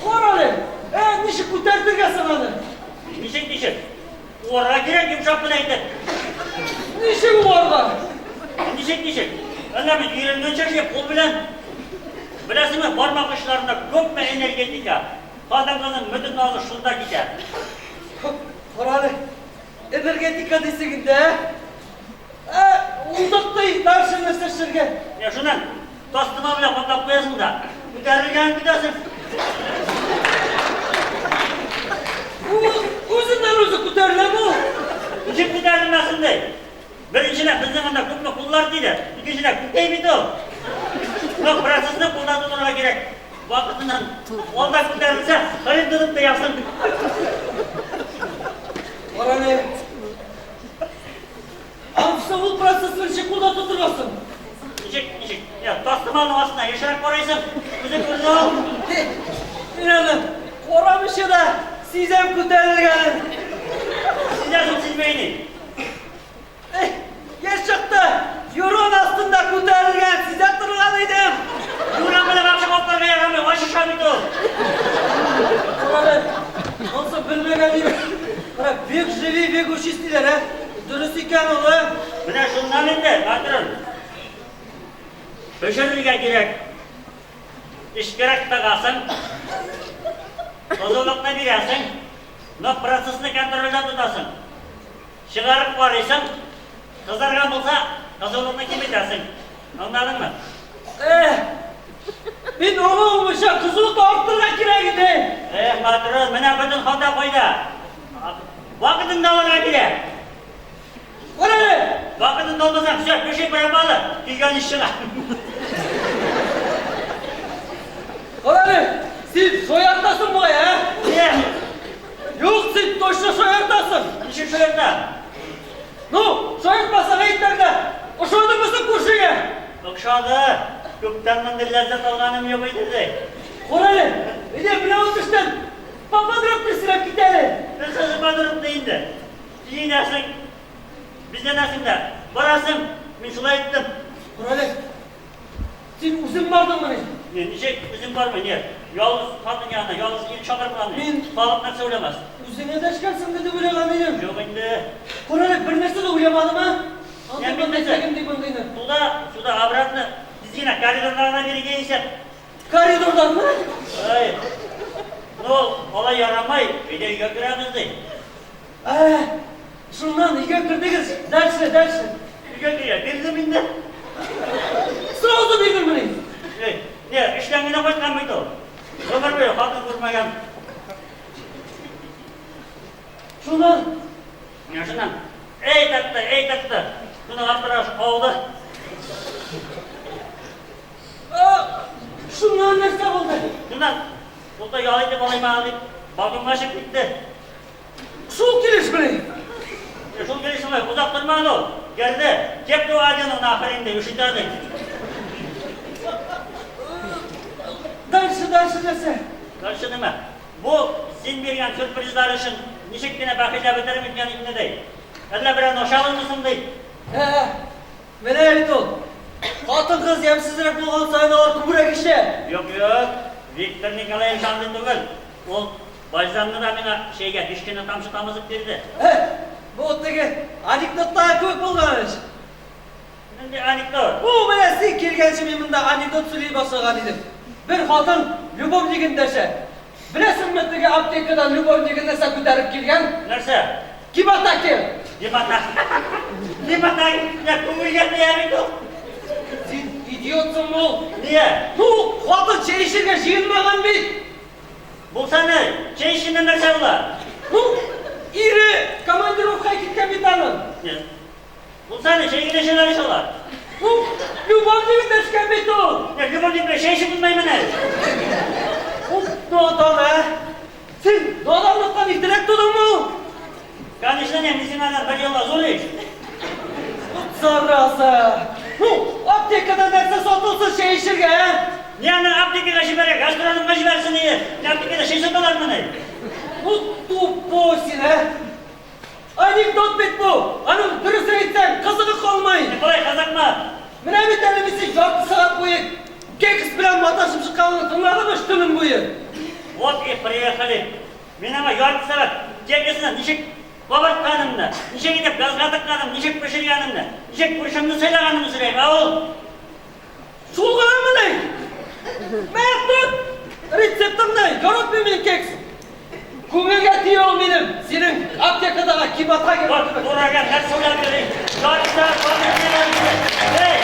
Карале, ә, ничек күтәртергә соң аны? Ничек, ничек? Уарга кирәк, йомшак кына итеп. Ничек уарга? Ничек, ничек? Әллә бит өйрәнгәнчә эшләп, кул белән. Беләсеңме, бармак очларында күпме энергетика. Хатын-кызның бөтен назы шунда китә. Карале, энергетика дисең инде, ә? Ә, уздык ди, дальше нәрсә эшләргә? Менә шуннан тастымал белән каплап куясың да, күтәрелгәнен көтәсең. Үзеннән үзе күтәреләме ул? Ничек күтәрелмәсен ди? Беренчедән, безнең анда күпме куллар тиде. Икенчедән, күкәй бит ул. Но процессны кулда тотарга кирәк. Вакытыннан алда күтәрелсә, хрен тотып тыясың. Карале. Ансы ул процессны ничек кулда тотырга соң? Ничек, ничек? Я, тастымалның астына ешрак карыйсың, үзе күренә ул. Мин аны карамыйча да сизәм күтәрелгәнен. Сизәсең, сизмәй ни. Эх, яшь чакта юрган астында күтәрелгән сизә торган идем. Юрган белән вообще капларга ярамый, ачыша бит ул. Карале, ансы белмәгән идем. Кара, век живи, век учись диләр, ә? Дөрес икән ул, ә? Менә шуннан инде, патрон. Пешерергә кирәк. Эчкәрәк тыгасың. Кызулыкны бирәсең. Но процессны контрольдә тотасың. Чыгарып карыйсың, кызарган булса, кызулыкны киметәсең. Аңладыңмы? Эх, мин аңа алмыйча кызулыкны арттырырга кирәк иде. Эх, патрон, менә бөтен хата кайда. Вакытында алырга кирәк. Кара әле! Вакытында алмасаң, все, пиши пропало, көйгән ис чыга. Кара әле, син шаяртасың бугай, ә? Нигә? Юк, син точно шаяртасың. Ничек шаярта? Ну, шаяртмасаң әйт әлдә. Ошадымы соң күршеңә? Охшады. Күптән мондый ләззәт алганым юк иде, ди. Кара әле, әйдә, менә ул төштән поподробнее сөйләп кит әле. Нәрсәсе подробно инде? Киенәсең, бизәнәсең дә, барасың. Мин шулай иттем. Кара әле, син үзең бардыңмыни? Не, ничек үзем бармый, не. Ялгыз хатын янына, ялгыз ир чакырып ни. Мин- Халык нәрсә уйламас? Үзеңә дәшкәнсеңме дип уйлаган идем. Юк инде. Кара әле, бер нәрсә дә уйламадым, а? Я Андый мин мондый нәрсә? тегенди мондыйны. Туда, сюда, обратно. Тиз генә коридорларына бирергә исәп. Коридорданмы? Ай. Ну, алай ярамай, өйдә өйгә керәбез ди. Ә, шуннан өйгә кердегез. Дальше, дальше. Өйгә керә, бирдем инде. Сразу бирдеңмени? Эй, не, эштән генә кайткан бит ул. Гомер буе хатын күрмәгән. Шуннан Менә шуннан. Эй такты, эй такты. Шуны аптыраш калды. Ә, шуннан нәрсә булды? Шуннан ул да ял итеп алыйм әле дип, балконга чыгып китте. Шул килешмени? Шул килеш шулай озак тормады ул. Керде. Кепка одену нахрен дип ишетә. Дальше, дальше нәрсә? Дальше нәмә? Бу син биргән сюрпризлар өчен ничек кенә бәхилләп бетерим икән инде ди. Әллә берәр ашалырмысың ди. Ә, менә бит ул. Хатын-кыз ямьсезрәк булган саен алар күбрәк эчә. Юк, юк. Виктор Николаевич андый түгел. Ул бальзамны да миңа чәйгә биш кенә тамчы тамызып бирде. Ә, бу теге анекдоттагы кебек булган эш. Нинди анекдот? Бу менә син килгәнче мин монда анекдот сөйли башлаган идем. Бер хатын любовнигын дәшә. Беләсеңме теге аптекадан любовнигы нәрсә күтәреп килгән? Нәрсә? Гепатакер. Гепатак. Гепатак. Я күңелгә тия бит ул. Син идиотсың ул. Нигә? Ну, хатын чәй эчәргә җыенмаган бит. Булса ни? Чәй эчкәндә нәрсә була? Ну, ире командировкага киткән бит аның. Не? Булса ни, чәй генә эчәләр ич алар. Ну, любовнигын дәшкән бит ул. Не, любовник белән чәй эчеп булмыймыни? Ул надан, ә? Син наданлыктан иртәрәк тудыңмы ул? Конечно, не, мин сиңа бер елга зур ич. чәй эчәргә, ә? Ни аны аптекага җибәрә, гастрономга җибәрсен ие. Ни аптекада чәй саталармыни? Ну, тупой син, ә? Анекдот бит бу! Аның дөресен әйтсәң, кызыгы калмый. Николай, казакма. Менә бит әле мин син ярты сәгать буе кекс белән маташып чыкканыңны тыңладым эш төнем буе. Вот и приехали. Мин аңа ярты сәгать кексны ничек кабартканымны, ничек итеп газга тыкканымны, ничек пешергәнемне, ничек күршемне сыйлаганымны сөйләйм. Ә ул Шул гынамыни? Мә, тот! Рецептыңны яратмыйм мин кекс. Күңелгә тия ул минем. Синең аптекадагы кибатка вот кергән кебек. дурага нәрсә уйлап йөри. Ярты сәгать вакыт бирәм. Эй!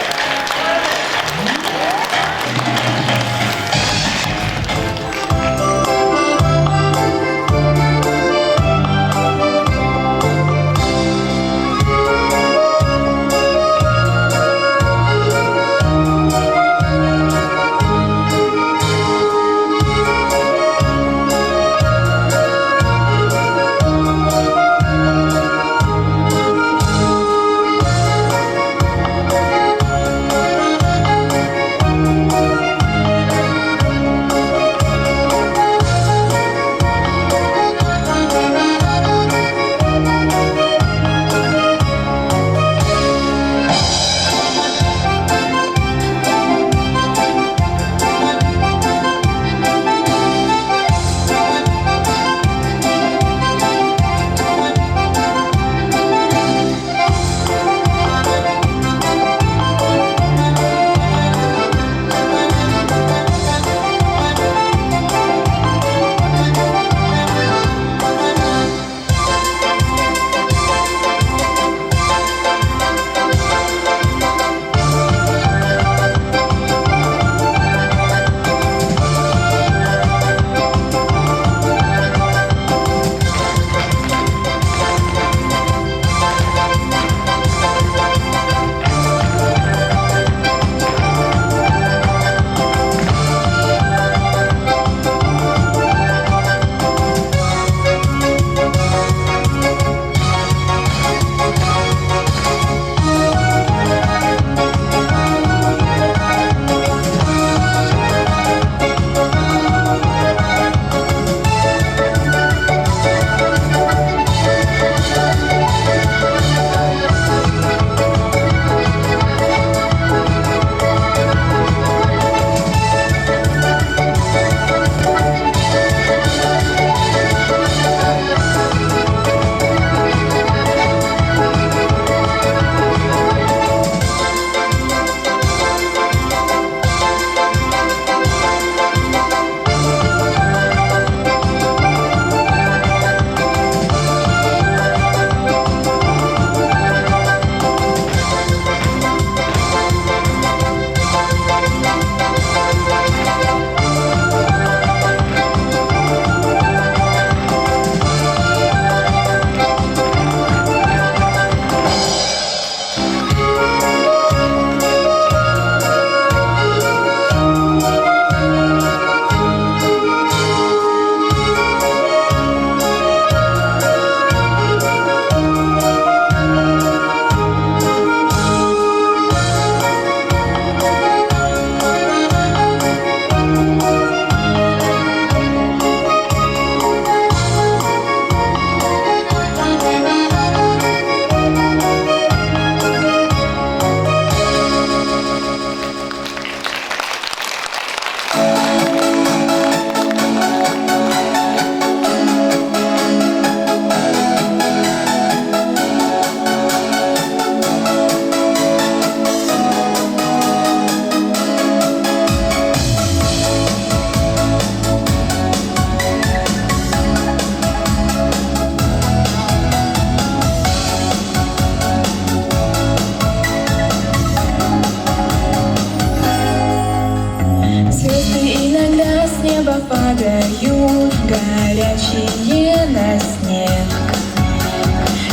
Звезды иногда с неба падают, горячие на снег.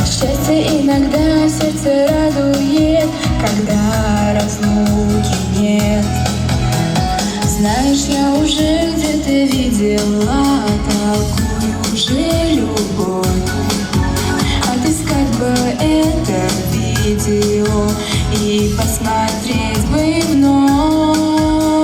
Счастье иногда сердце радует, когда разлуки нет. Знаешь, я уже где-то видела такую же любовь. Отыскать бы это видео и посмотреть бы вновь.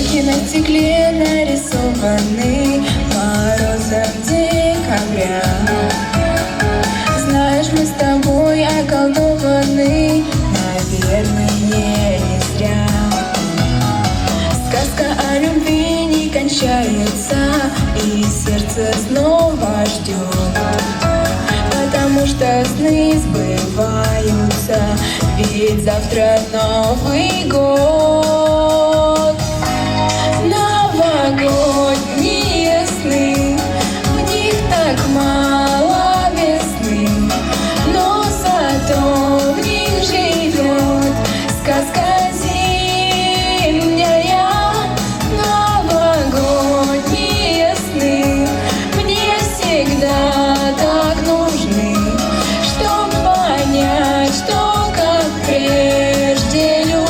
Снежинки на стекле нарисованы морозом декабря. Знаешь, мы с тобой околдованы, наверное, не зря. Сказка о любви не кончается, и сердце снова ждет, потому что сны сбываются, ведь завтра Новый год. Новогодние сны, в них так мало весны, но зато в них живет сказка зимняя. Новогодние сны мне всегда так нужны, чтоб понять, что как прежде любимая.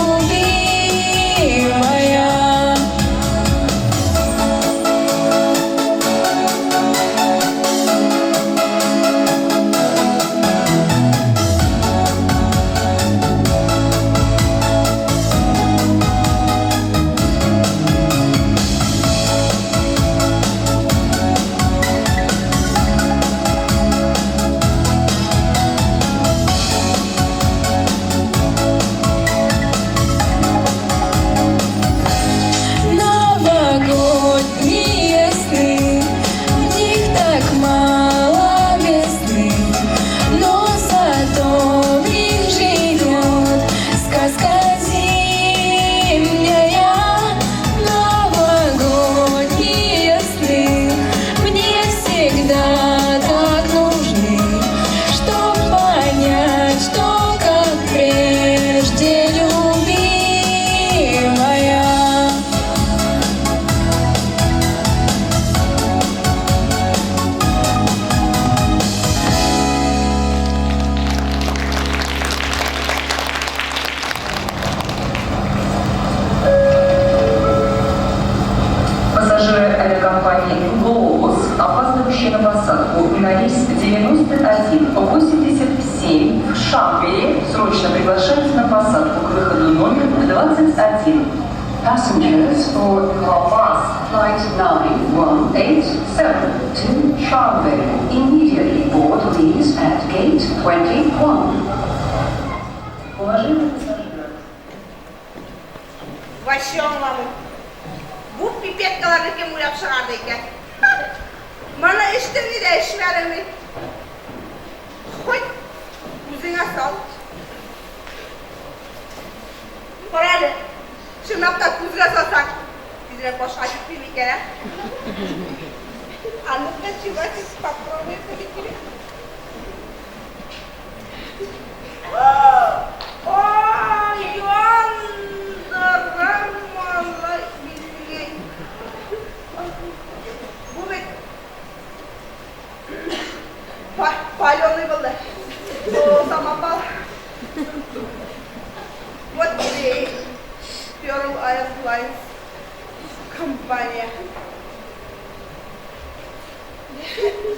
Новогодние сны, в них так мало весны, но зато в них живет сказка зимняя. Новогодние сны мне всегда так нужны, чтоб понять, что как прежде любимая. Пассажиры авиакомпании «Глобус», опаздывающие на посадку на рейс 9187 в Шамбере, срочно приглашаются на посадку к выходу номер 21. Passengers for Globus Flight 9187 to Chambéry immediately board please at gate 21. Уважаемые пассажиры, Вообще аңламыйм. Бу пипеткаларны кем уйлап чыгарды икән? Моны эчтем ни дә эчмәдем ни. Хоть үзеңә сал. Кара әле. Чынлап та күзгә салсаң, тизрәк башка китми микән, ә? А ну-ка, чувачек, попробуй полетели. Ой, яндырам, малай, мин. Бу бит паленый булды. О, самопал. Вот тебе Pearl Airlines компания.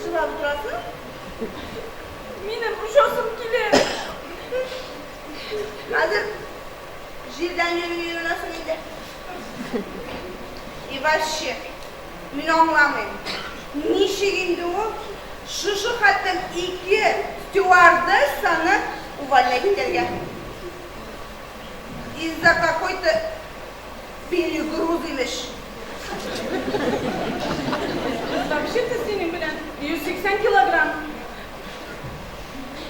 Җылап торасың? Минем очасым килә. Хәзер җирдән йөрергә өйрәнәсең инде. И вообще, мин аңламыйм. Ничек инде ул шушы хәтлем ике стюардессаны увольнять итәргә? Из-за какой-то перегруз имеш. Вообще-то синең белән 180 килограмм.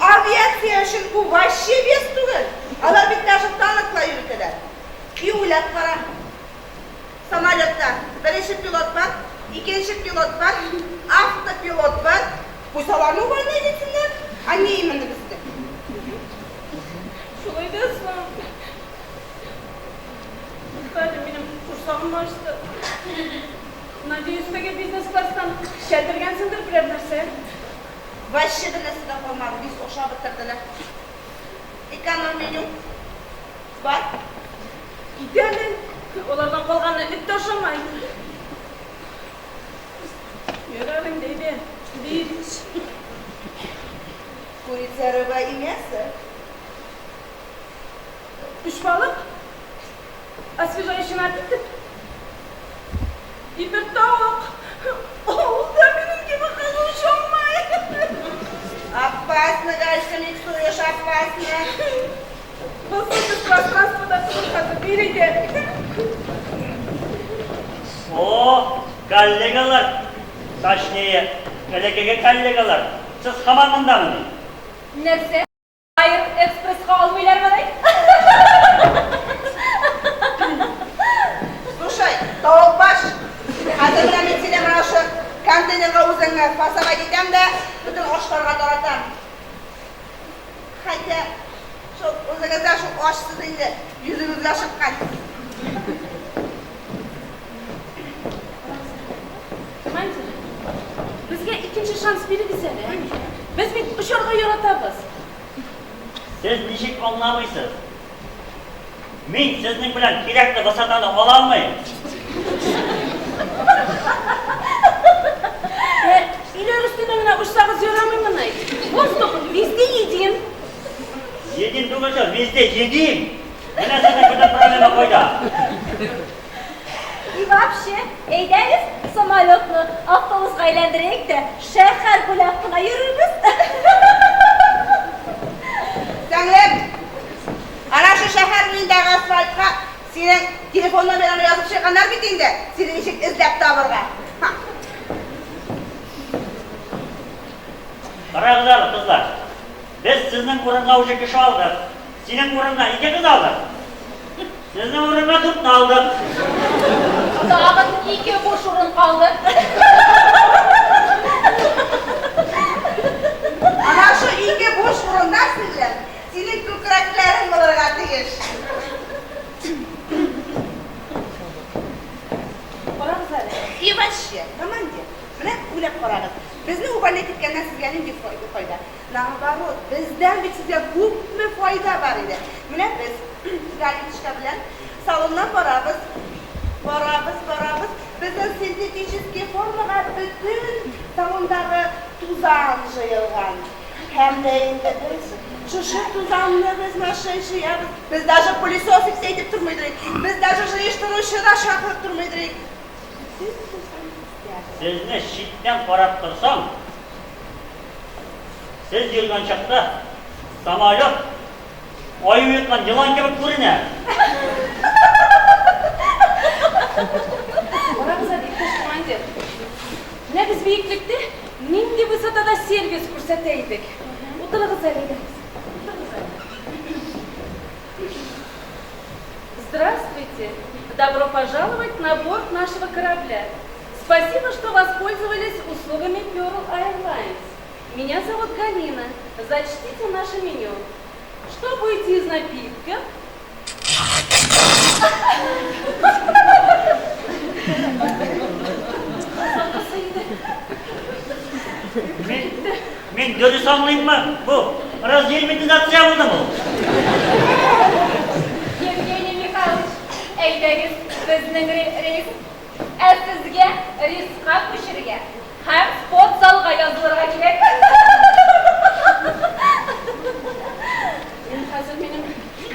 Авиация өчен бу вообще вес түгел. Алар бит даже танкла йөртәләр. И уйлап кара. Самолетта беренче пилот бар, икенче пилот бар, автопилот бар. Пусть аларны увольнять итсеннәр, а не именно безне. Шулай да соң. Хәзер минем корсагым ачты. Надеюсь, теге бизнес-класстан кәтергәнсеңдер берәр нәрсә. Вообще бер нәрсә дә калмады, без ашап бетерделәр. Эконом меню бар. Кит әле. Алардан калганны эт тә ашамый. Ярар инде, әйдә. Бир. Курица, рыба и мясо. Өч балык. Освежающий напиток. И бер тавык. Ул да минем кебек кызу очалмый. Опасно, Галька, миксуешь, опасно. Монысы без пространствода түгел хәзер, биредә. О, коллегалар, точнее, элеккеге коллегалар, сез һаман мондамыни? Нәрсә? Аэр экспресска алмыйлармыни? Слушай, тавыкбаш, хәзер менә мин сине менә шушы контейнерга үзеңне фасовать итәм дә, бөтен ашларга таратам. Хотя, шул үзегез дә шул ашсыз инде, йөзегезгә чыккан. Командир, безгә икенче шанс бирегез әле, ә? Без бит очарга яратабыз. Сез ничек аңламыйсыз? Мин сезнең белән кирәкле высотаны ала алмыйм. Ә, өйләр өстенә генә очсагыз ярамыймыни? Воздух везде един. Един түгел шул, везде едим. Менә сезнең бөтен проблема кайда. И вообще, әйдәгез, самолетны автобуска әйләндерик тә, шәһәр буйлап кына йөрербез. Сеңлем, ана шу шәһәр буендагы асфальтка синең телефон номерыңны язып чыкканнар бит инде, сине ничек эзләп табырга. Ха. Карагыз әле, кызлар. Без сезнең урынга уже кеше алдык. Синең урынга ике кыз алдык. Сезнең урынга дүртне алдык. Тагын ике буш урын калды. Ана шу ике буш урында, сеңлем, синең күкрәкләрең булырга тиеш. Карагыз әле. И вообще, командир, менә уйлап карагыз. Безне увольнять иткәннән сезгә нинди файда? Наоборот, бездән бит сезгә күпме файда бар иде. Менә без Галиночка белән салоннан барабыз. Барабыз, барабыз. Безнең синтетический формага бөтен салондагы тузан җыелган. Һәм дә инде без шушы тузанны без машина җыябыз. Без даже пылесосик әйтеп тормыйдыр. Без даже җыештыручы да чакырып тормыйдыр. Бөтен тузан бездә. Сезне читтән карап торсам, сез йөргән чакта самолет аю йоткан елан кебек күренә. Карагыз әле, иптәш командир. Менә без биеклектә нинди высотада сервис күрсәтә идек. Утырыгыз әле, әйдәгез. Утырыгыз әле. Здравствуйте! Добро пожаловать на борт нашего корабля. Спасибо, что воспользовались услугами Pearl Airlines. Меня зовут Галина. Зачтите наше меню. Что будете из напитков? Сакасы иде. Мин дөрес аңлыйммы? Бу разгерметизация булдымы ул? Евгений Михайлович, әйдәгез, безнең рейс. Ә сезгә рейска күчәргә һәм спорт залга язылырга кирәк. Мин хәзер минем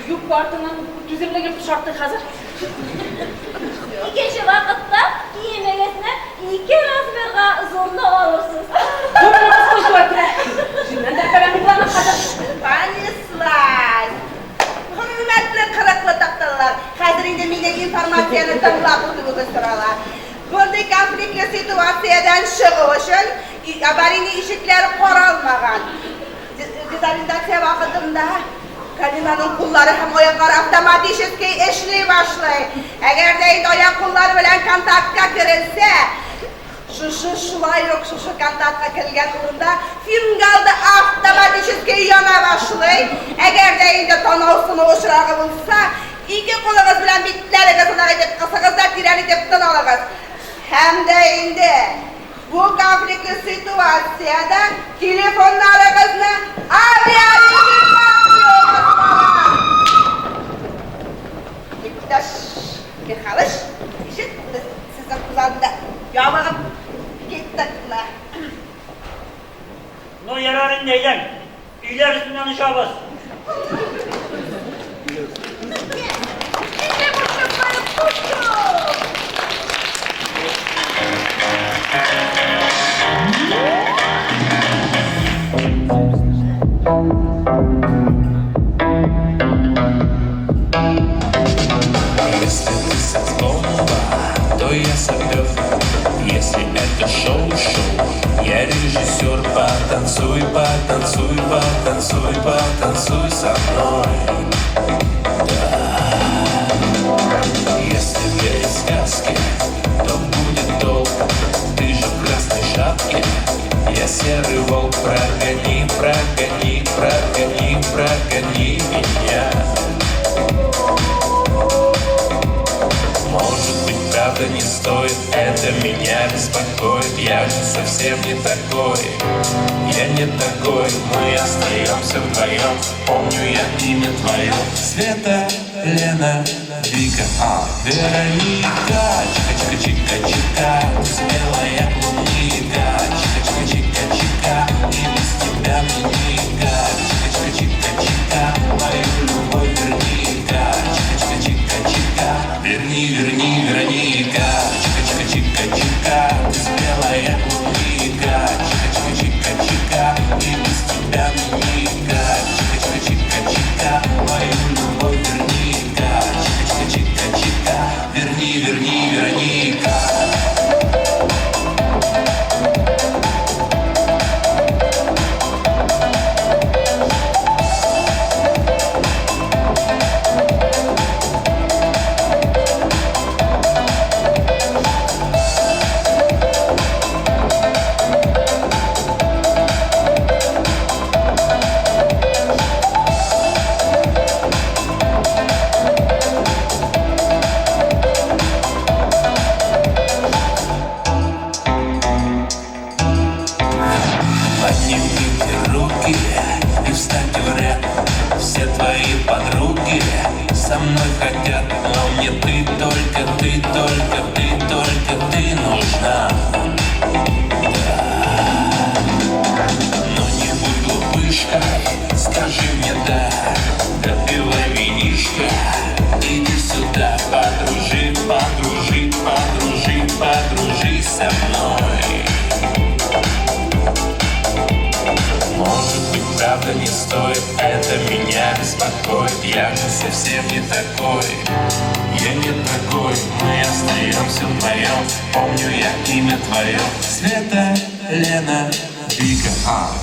юбка артыннан түземлегем шактый хәзер. Икенче вакытта киемегезне ике размерга зурны алырсыз. Понеслась! Хөрмәтле кырыклы такталар, хәзер инде минем информацияне тыңлап үтүегез сорала. Мондый конфликтлы ситуациядән чыгу өчен аварийный ишекләр каралмаган. Дезориентация вакытында Галинаның куллары һәм аяклары автоматически эшли башлый. Әгәр дә инде аяк куллары белән контактка керелсә, шушы шулай ук шушы контактка керелгән урында фингалда автоматически яна башлый. Әгәр дә инде танау сыну очрагы булса, ике кулыгыз белән битләрегез озак итеп кысыгыз да тирән итеп тын алыгыз. Һәм дә инде бу конфликтлы ситуациядә телефоннарыгызны авиарежимга куегыз, балам. Иптәш Михалыч, ишет, без сезнең күз алдында ябыгып киттекме? Ну, ярар инде, әйдәң. Өйләр өстеннән очабыз. Инде бу чаклары пучу! Потанцуй, потанцуй, потанцуй, потанцуй со мной. Да. Если верить сказке, то будет долг. Ты же в красной шапке, я серый волк. Прогони, прогони, прогони, прогони меня. Может быть, правда не стоит, это меня беспокоит. Я же совсем не такой, я не такой. Мы остаемся вдвоем, помню я имя твое. Света, Лена, Вика, Вероника. Чика-чика-чика-чика, ты смелая клубника. Чика-чика-чика-чика, и без тебя мне никак. Чика-чика-чика-чика, мою любовь верни-ка. Чика-чика-чика-чика, верни, верни, Вероника. Чика-чика-чика-чика, ты смелая клубника. Чика-чика-чика-чика, и без тебя мне никак. Чика-чика-чика-чика, мою любовь верни-ка. Чика-чика-чика-чика, верни, верни, Вероника. Поднимите руки и встаньте в ряд. Все твои подруги со мной хотят, но мне ты, только ты, только ты, только ты нужна. Да. Но не будь глупышкой, скажи мне да. Допивай винишко, иди сюда, подружи, подружи, подружи, подружи со мной. Может быть, правда не стоит, это меня беспокоит. Я же совсем не такой, я не такой. Мы остаемся вдвоем, помню я имя твое. Света, Лена, Вика,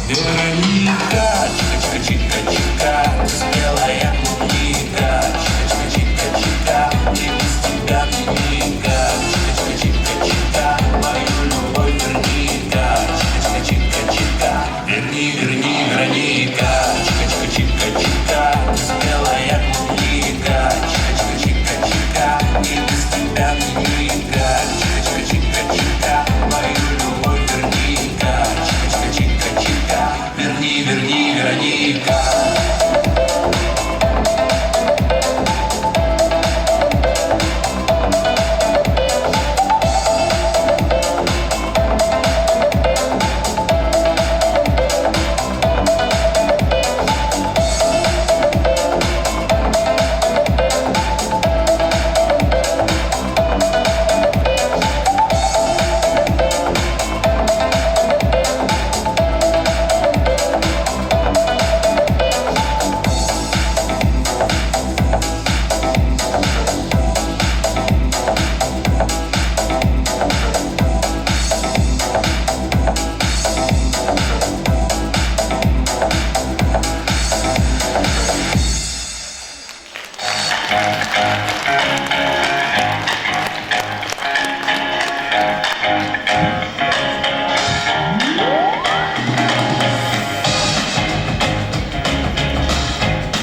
Вероника. Чика-чика-чика-чика, ты смелая клубника. Чика-чика-чика-чика, и без тебя мне никак. Чика-чика-чика-чика, мою любовь верни-ка. Чика-чика-чика-чика, верни, верни, Вероника. Чика-чика-чика-чика, ты смелая клубника. Чика-чика-чика-чика, и без тебя мне никак. Чика-чика-чика-чика, мою любовь верни-ка. Чика-чика-чика-чика, верни, верни, Вероника.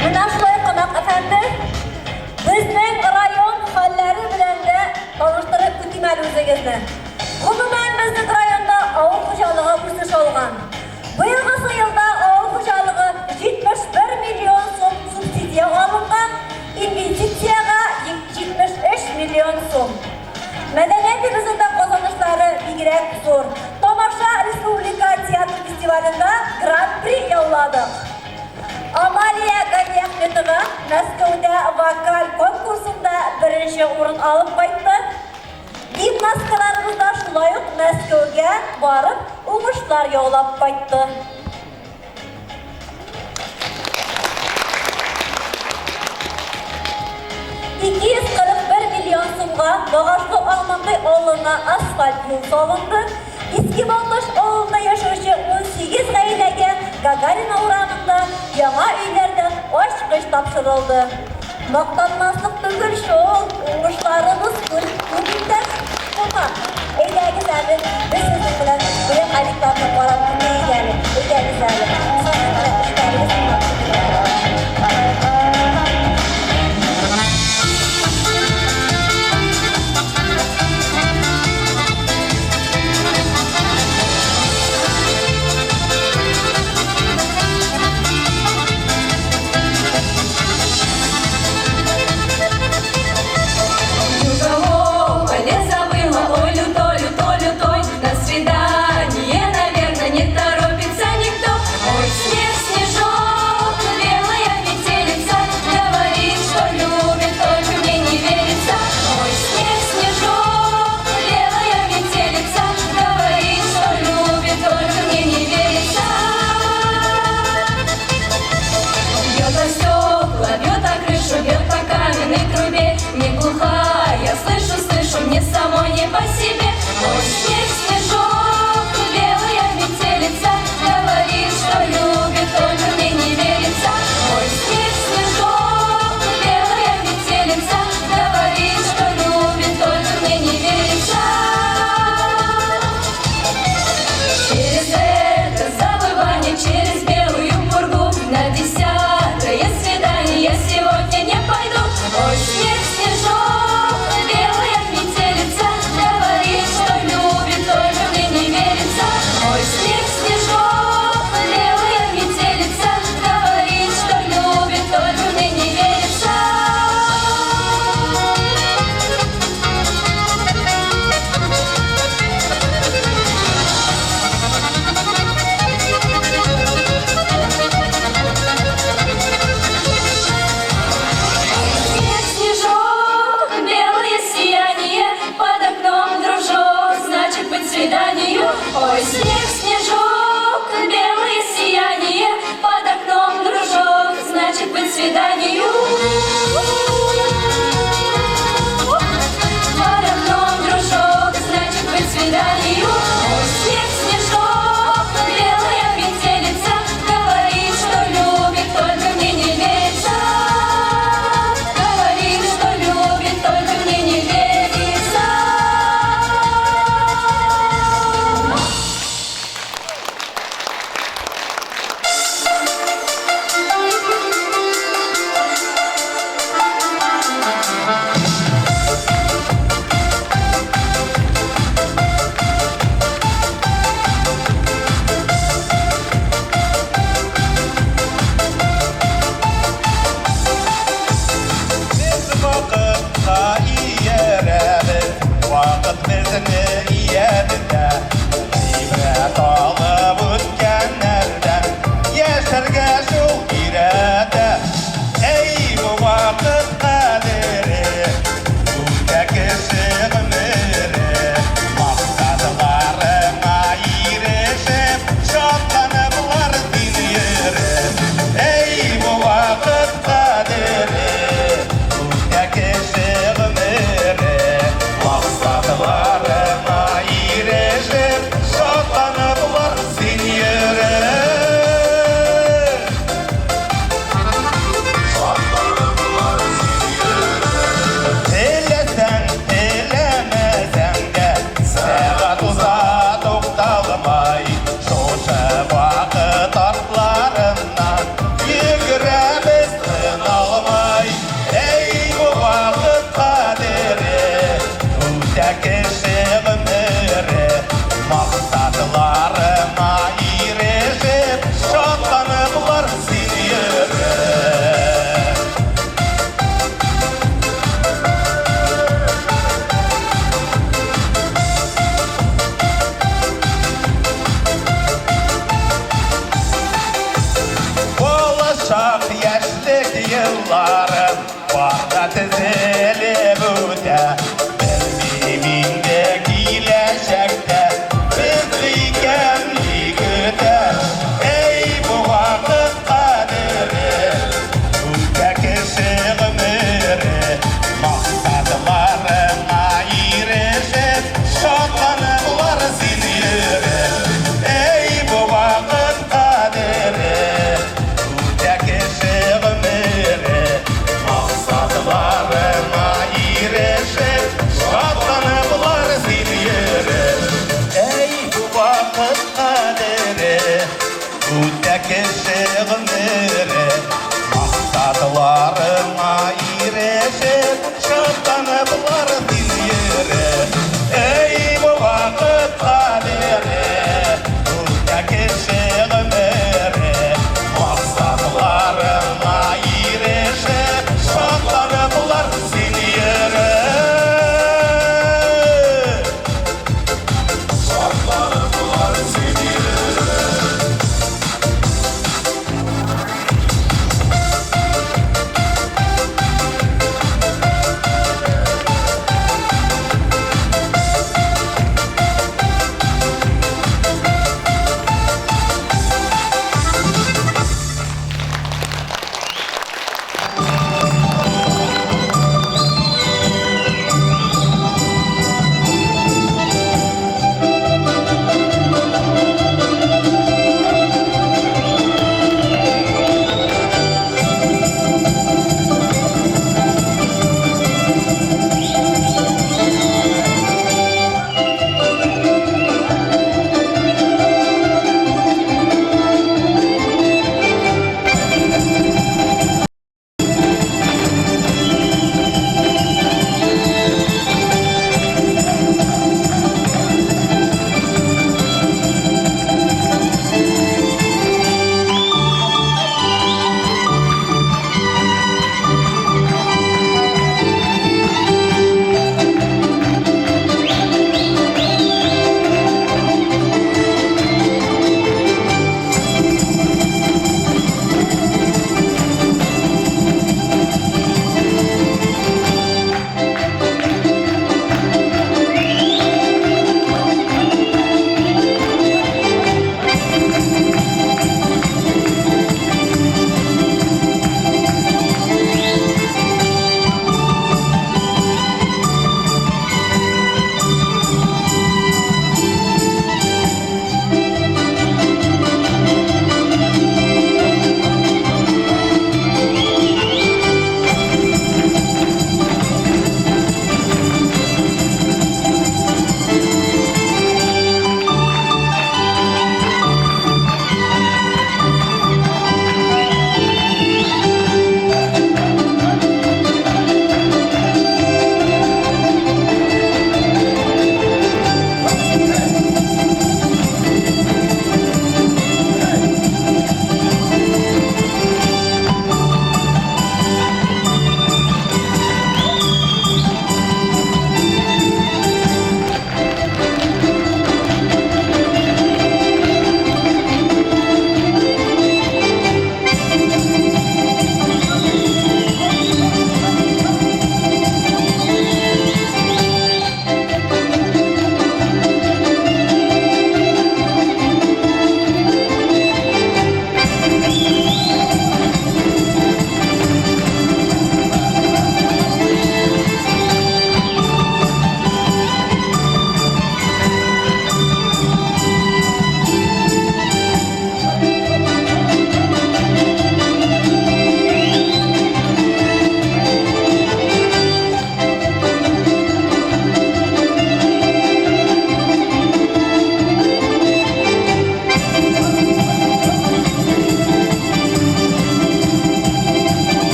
Менә шулай, кунак әфәнде, безнең район хәлләре белән дә таныштырып үтим әле үзегезне. Гомумән, безнең районда авыл хуҗалыгы үсеш алган. Быелгысы елда авыл хуҗалыгы 71 миллион сум субсидия алынган, инвестициягә 73 миллион сум. Мәдәниятебезнең дә казанышлары бигрәк зур. Тамаша республика театр фестивалендә гран-при яуладык. Амалия Галиәхметова Мәскәүдә вокаль конкурсында беренче урын алып кайтты. Гимнасткаларыбыз да шулай ук Мәскәүгә барып, уңышлар яулап кайтты. 241 миллион сумга Багашлы Алмакай авылына асфальт юл салынды. Иске Балтач авылында яшәүче 18 гаиләгә Гагарина урамында яңа өйләрдән ачкыч тапшырылды. Мактанмаслык түгел шул, уңышларыбыз күп, иптәш кунак. Әйдәгез әле, без сезнең белән бүләк объектларны карап китәек әле. Әйдәгез әле. Сезнең белән эшләребез Шатланып бар син йөреп. Эй, бу вакыт кадере.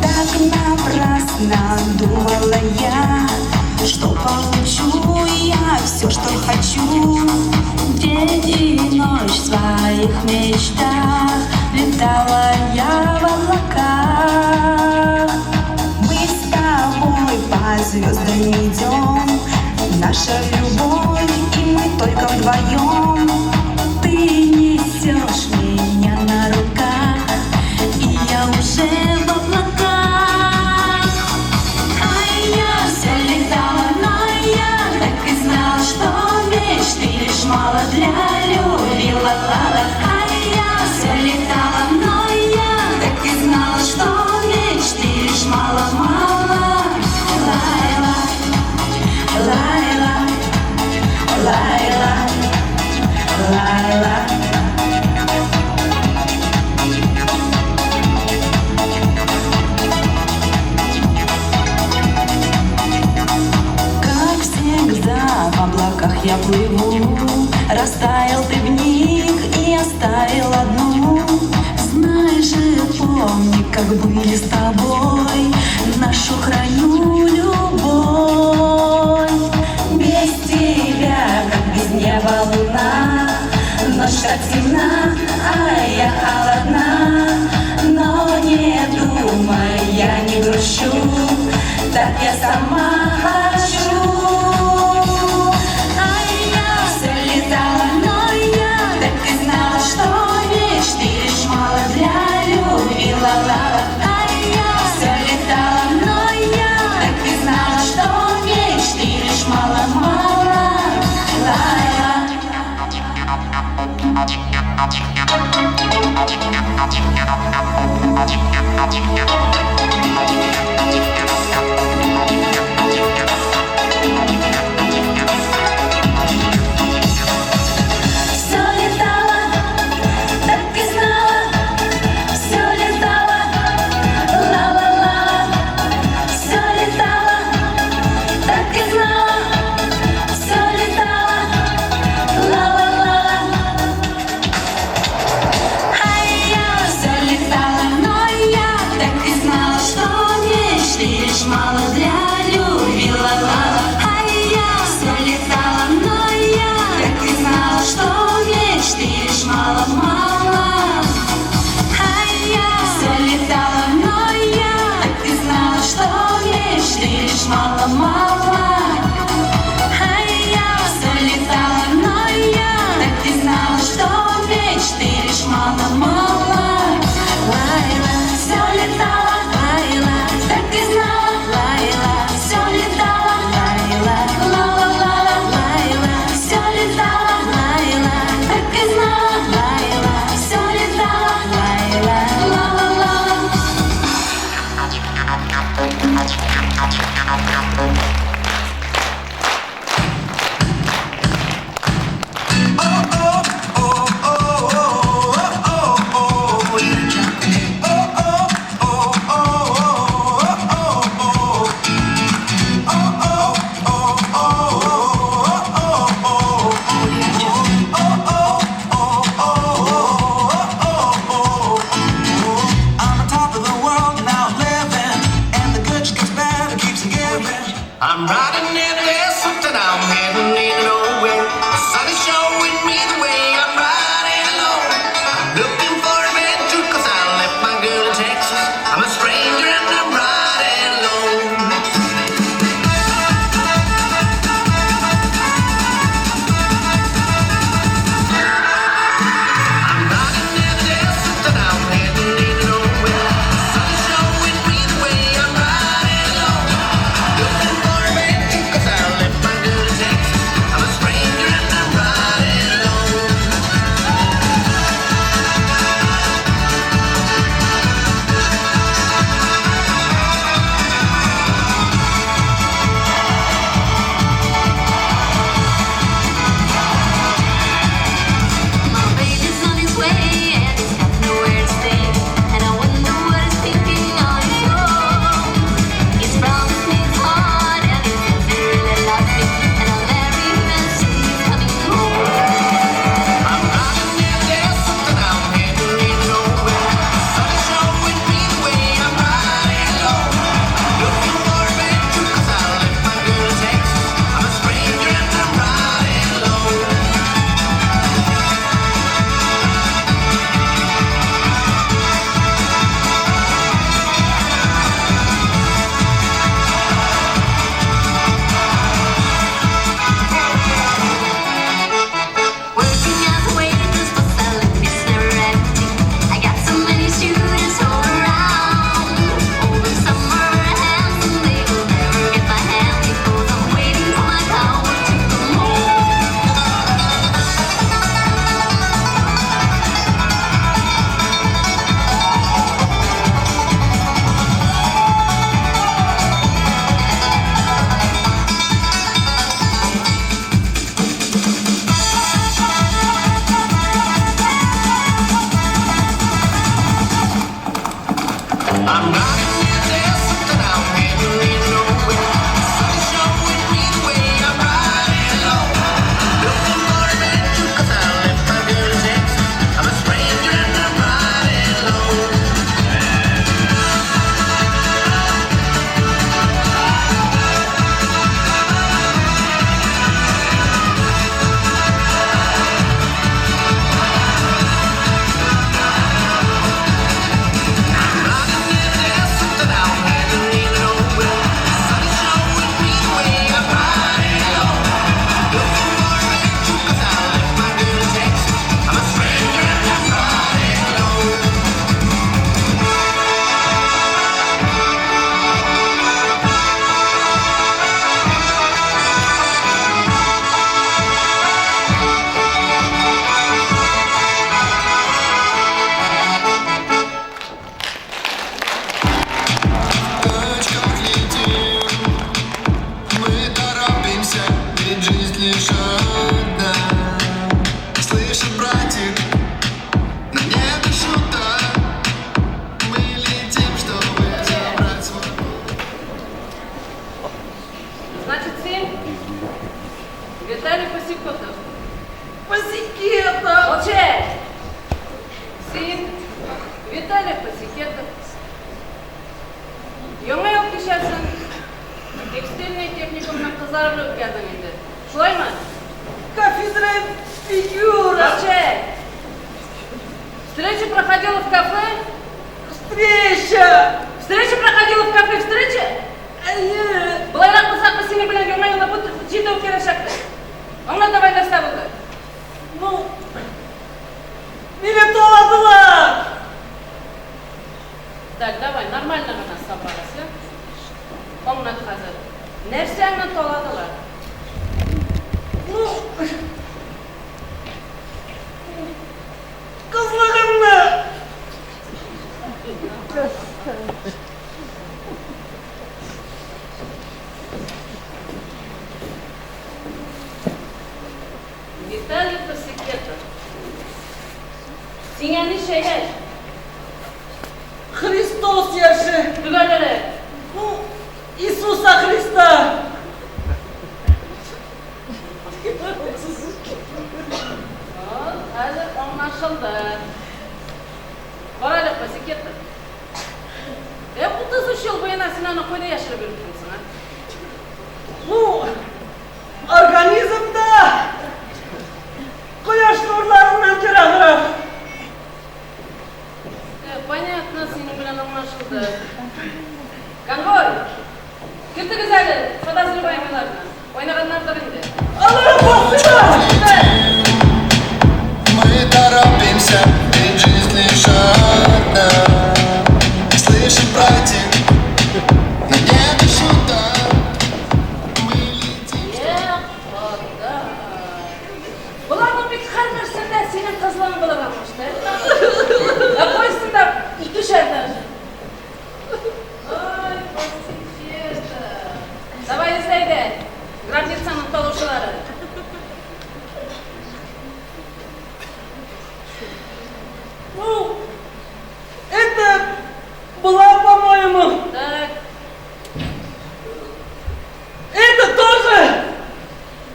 Так напрасно думала я, что получу я все, что хочу. День и ночь в своих мечтах летала я в облаках. Мы с тобой по звездам идем, наша любовь, и мы только вдвоем. Ты несешь меня на руках, и я уже в облаках. А я все летала, но я так и знала, что мечты лишь мало для любви. Ла-ла-ла. А я все летала, но я так и знала, что мечты лишь мало-мало. Лайла, Лайла, Лайла, Лайла. Как всегда в облаках я плыву, растаял ты вмиг и оставил одну. Знай же, помни, как были с тобой, нашу храню любовь. Без тебя, как без неба луна, ночь так темна, а я холодна. Но не думай, я не грущу, так я сама хочу. А я все летала, но я так и знала, что мечты лишь мало для любви. Ла-ла-ла. А я все летала, но я так и знала, что мечты лишь мало-мало. Лайла. Все летала, так и знала, все летала, ла-ла-ла. Все летала, так и знала, все летала, ла-ла-ла. А я все летала, но я так и знала, что мечты лишь мало для любви. Ла-ла-ла. А я все летала, но я так и знала, что мечты лишь мало-мало. А я все летала, но я так и знала, что мечты лишь мало-мало. А я все летала, но я так и знала, что мечты лишь мало-мало. Лайла, все летала, Лайла, так и знала, Лайла, все летала, Лайла, ла-ла-ла-ла, Лайла, все летала, Лайла, так и знала, Лайла, все летала, Лайла, ла-ла-ла-ла. I'm on top of the world and now I'm living, and the good just gets better, keeps on giving. I'm riding in the desert and I'm heading in nowhere. The sun is showing me the way. I'm riding alone. I'm looking for adventure 'cause I left my girl in Texas. I'm a stranger and I'm riding alone. I'm riding in the desert and I'm heading in nowhere. The sun is showing me the way. I'm riding alone. Looking for adventure 'cause I left my girl in Texas. I'm a stranger and Виталий Посекотов. Посекетов! Молчать! Син, Виталий Посекетов. Яңа ел кичәсен текстильный техникумның кызлары белән үткәрдең инде. Шулаймы? Кафедра фигура! Молчать! Встреча проходила в кафе? Встреча! Встреча проходила в кафе «Встреча»? Әйе! Болайрак булсак, без синең белән Яңа елны бу җирдә үткәрәчәкбез. Аңлат давай нәрсә булды? Ну, мине таладылар! Так, давай, нормально гына собралась, я? Аңлат хәзер. Нәрсәңне таладылар? Ну, кызлыгымны! Виталий Посекетов. Сиңа ничә яшь? Христос яше! Төгәлрәк. Ну, Иисуса Христа! Вот, хәзер аңлашылды. Кара әле, Посекетов. Ә 33 ел буена син аны кайда яшереп йөрдең соң, а? Ну, организмда кояш нурларыннан ераграк. Понятно, синең белән аңлашылды. Конвой! Кертегез әле подозреваемыйларны. Уйнаганнардыр инде. Алар басыла! Мы торопимся, ведь жизнь лишь одна. Слышим, братик, на небе шута. Эх, Ходай. Боларның бит һәрберсендә синең кызлыгың булырга тиеш, Ә кайсында икешәр даже. Ай, Посекета. Давай эзлә әйдә. Гробницаның талаучылары. Ну, это была, по-моему. Так. Это тоже.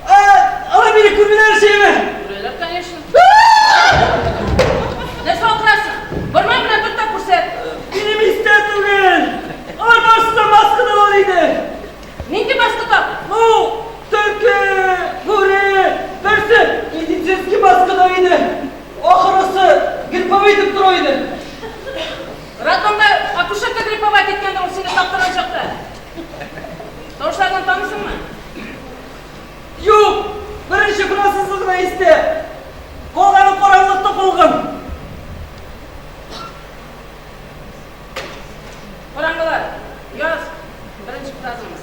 А, алар мине күрмиләр шикелле. Күрәләр, конечно. Нәрсә утырасың? Бармагың белән төрт тә күрсәт. Минем истә түгел. Алар барысы да маскада бар иде. Нинди маска тап? Ну, төлке, бүре, берсе медицинский маскада иде. Ахырысы грипповый дип тора иде. Роддомда акушерка грипповать иткәндер ул сине таптырган чакта. Тавышлардан таныйсыңмы? Юк, беренче фразасы гына истә. Калганы караңгылыкта калган. Караңгылар, яз беренче фразаны.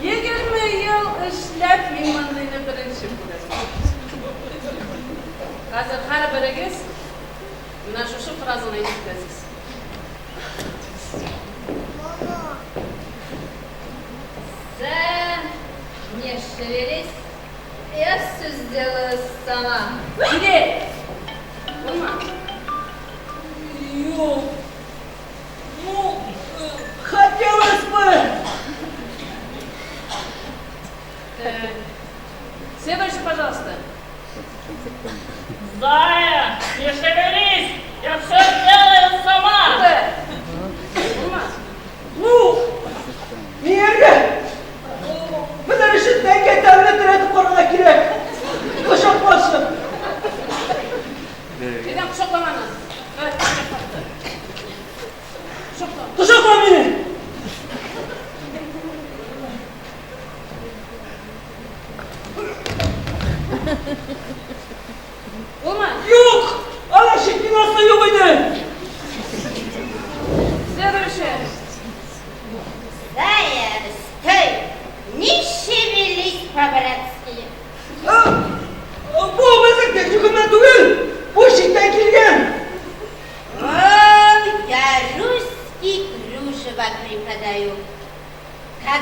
20 ел эшләп мин мондыйны беренче күрәм. Хәзер һәрберегез менә шушы фразаны әйтеп китәсез. Зая, не шевелись, я все сделаю сама. Кире! Булма. Юк. Ну, хотелось бы. Так. Следующий, пожалуйста. Зая, не шевелись, я все сделаю сама. Булма. Ну, нигә? Менә өчен тәңкә тәмле терәтеп карарга кирәк. Кочаклашып. Әйдә, кочаклашыгыз.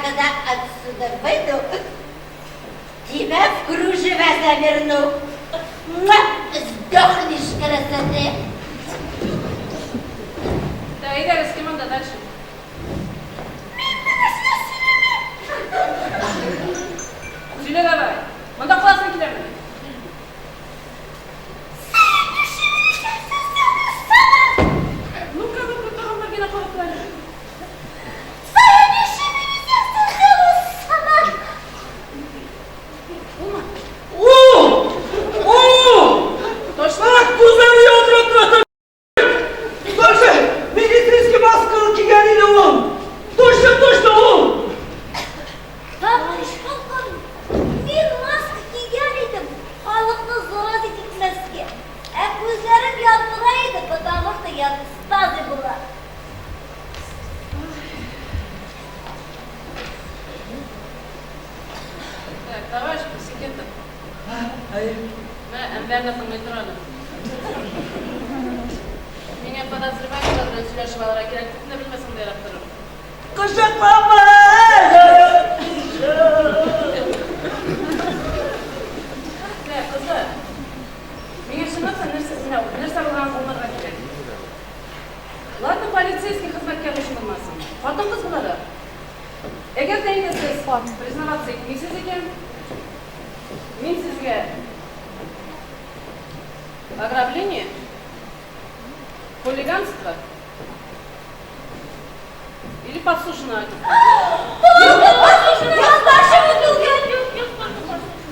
когда отсюда выйду, тебя в кружева заверну. Муа! Сдохнешь красоты. Да, әйдәгез, кем анда дальше? Сөйлә давай. Монда каласың киләме? Ну-ка, ну-ка, тагын бер генә кабатла әле. Ул! Ул! Ташларак күзләрне ялтыратып Точно! Медицинский масканы кигән иде ул! Точно, точно ул! Товарищ полковник, мин маска кигән идем, халыкны заразить итмәскә. Ә күзләрем ялтырый иде, потому что я в экстазе была. Так, товарищ Посекетов. Әйе. Мә, Әнвәрне тыңлый тор әле. Миңа подозреваемыйлар белән сөйләшеп алырга кирәк, күпне белмәсәң дә ярап торыр. Кочаклама! Мә, кызлар. Миңа чынлап та нәрсә, менә нәрсә булганын аңларга кирәк. Ладно, полицейский хезмәткәр өчен булмасын. Хатын-кыз буларак. Әгәр дә инде сез признаваться итмисез икән, мин сезгә ограбление, хулиганство или подслушанное.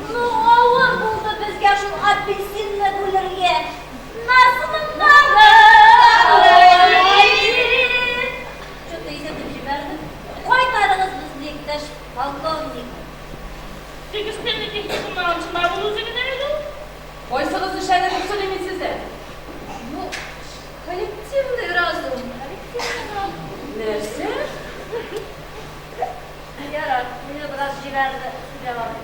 Ну, авыр булды безгә шул апельсинны бүлергә. Насымындагы. Что-то изәтеп җибәрдем. Кайтарыгыз безне, иптәш полковник. Кайсыгыз эшләде дип сөйлим мин сездә? Ну, коллективный разум, коллективный разум. Нәрсә? Ярар, мине бераз җибәрде, сөйләп алыйм.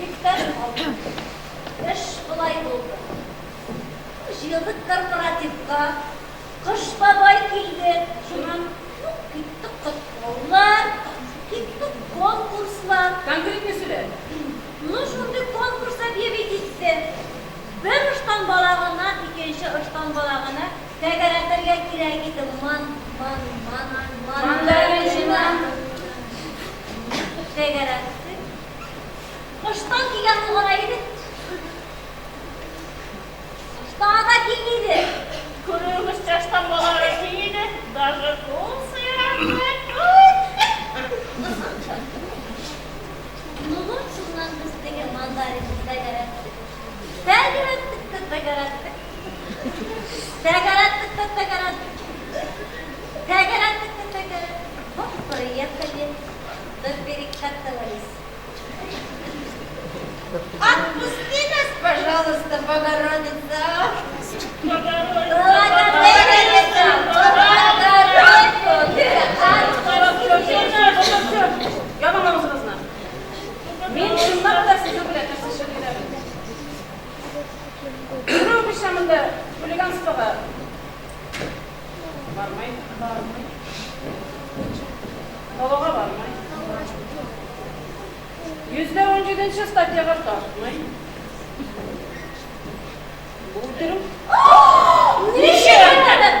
Иптәш полковник, эш болай булды. Җыелдык корпоративка, Кыш бабай килде, шуннан ну киттек котлаулар, киттек конкурслар. Конкретный сөйлә. Ну шундый конкурс объявить итте. Бер ыштан балагыннан икенче ыштан балагына тәгәрәтергә кирәк иде. Ман, ман, ман, ман. Мандаринчина. Тәгәрәттек. Ыштан кигән ул гына иде. Ыштаны да киң иде. Күрүегезчә, ыштан балагы киң иде. Даже кул сыйган. Ну вот шуннан без теге мандаринны тәгәрәттек. Тәгәрәттек тә тәгәрәттек. Тәгәрәттек тә тәгәрәттек. Тәгәрәттек тә тәгәрәттек. Вот приехали, да перекатывались. Отпусти нас, пожалуйста, Богородица. Богородица! Богородица! Ябың авызыгызны. Мин чынлап та сезнең белән нәрсә эшләгәнмен. Берәү бичә монда хулиганствога бармый, бармый. Талауга бармый. 117 статьяга тартмый. Бу үтерү. Ничек?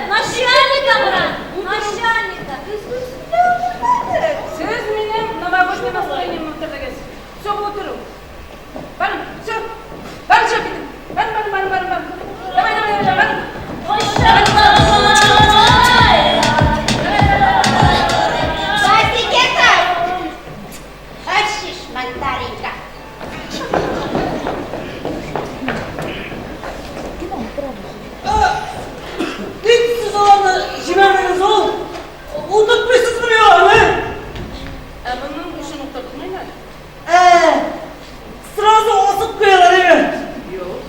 Начальника, брат! Начальника! Сез минем новогодний настроениемне үтердегез. Все, бу үтерү. Барың, все. Барың, чыгып китең. Барың, барың, барың, барың, барың. Давай, давай, давай, барың. Васикета! Хочешь, мандаринка? Ник сез аларны җибәрдегез ул? Утыртмыйсызмыни аларны? Ә моның өчен утыртмыйм әле. Ә, сразу асып куялар име? Юк.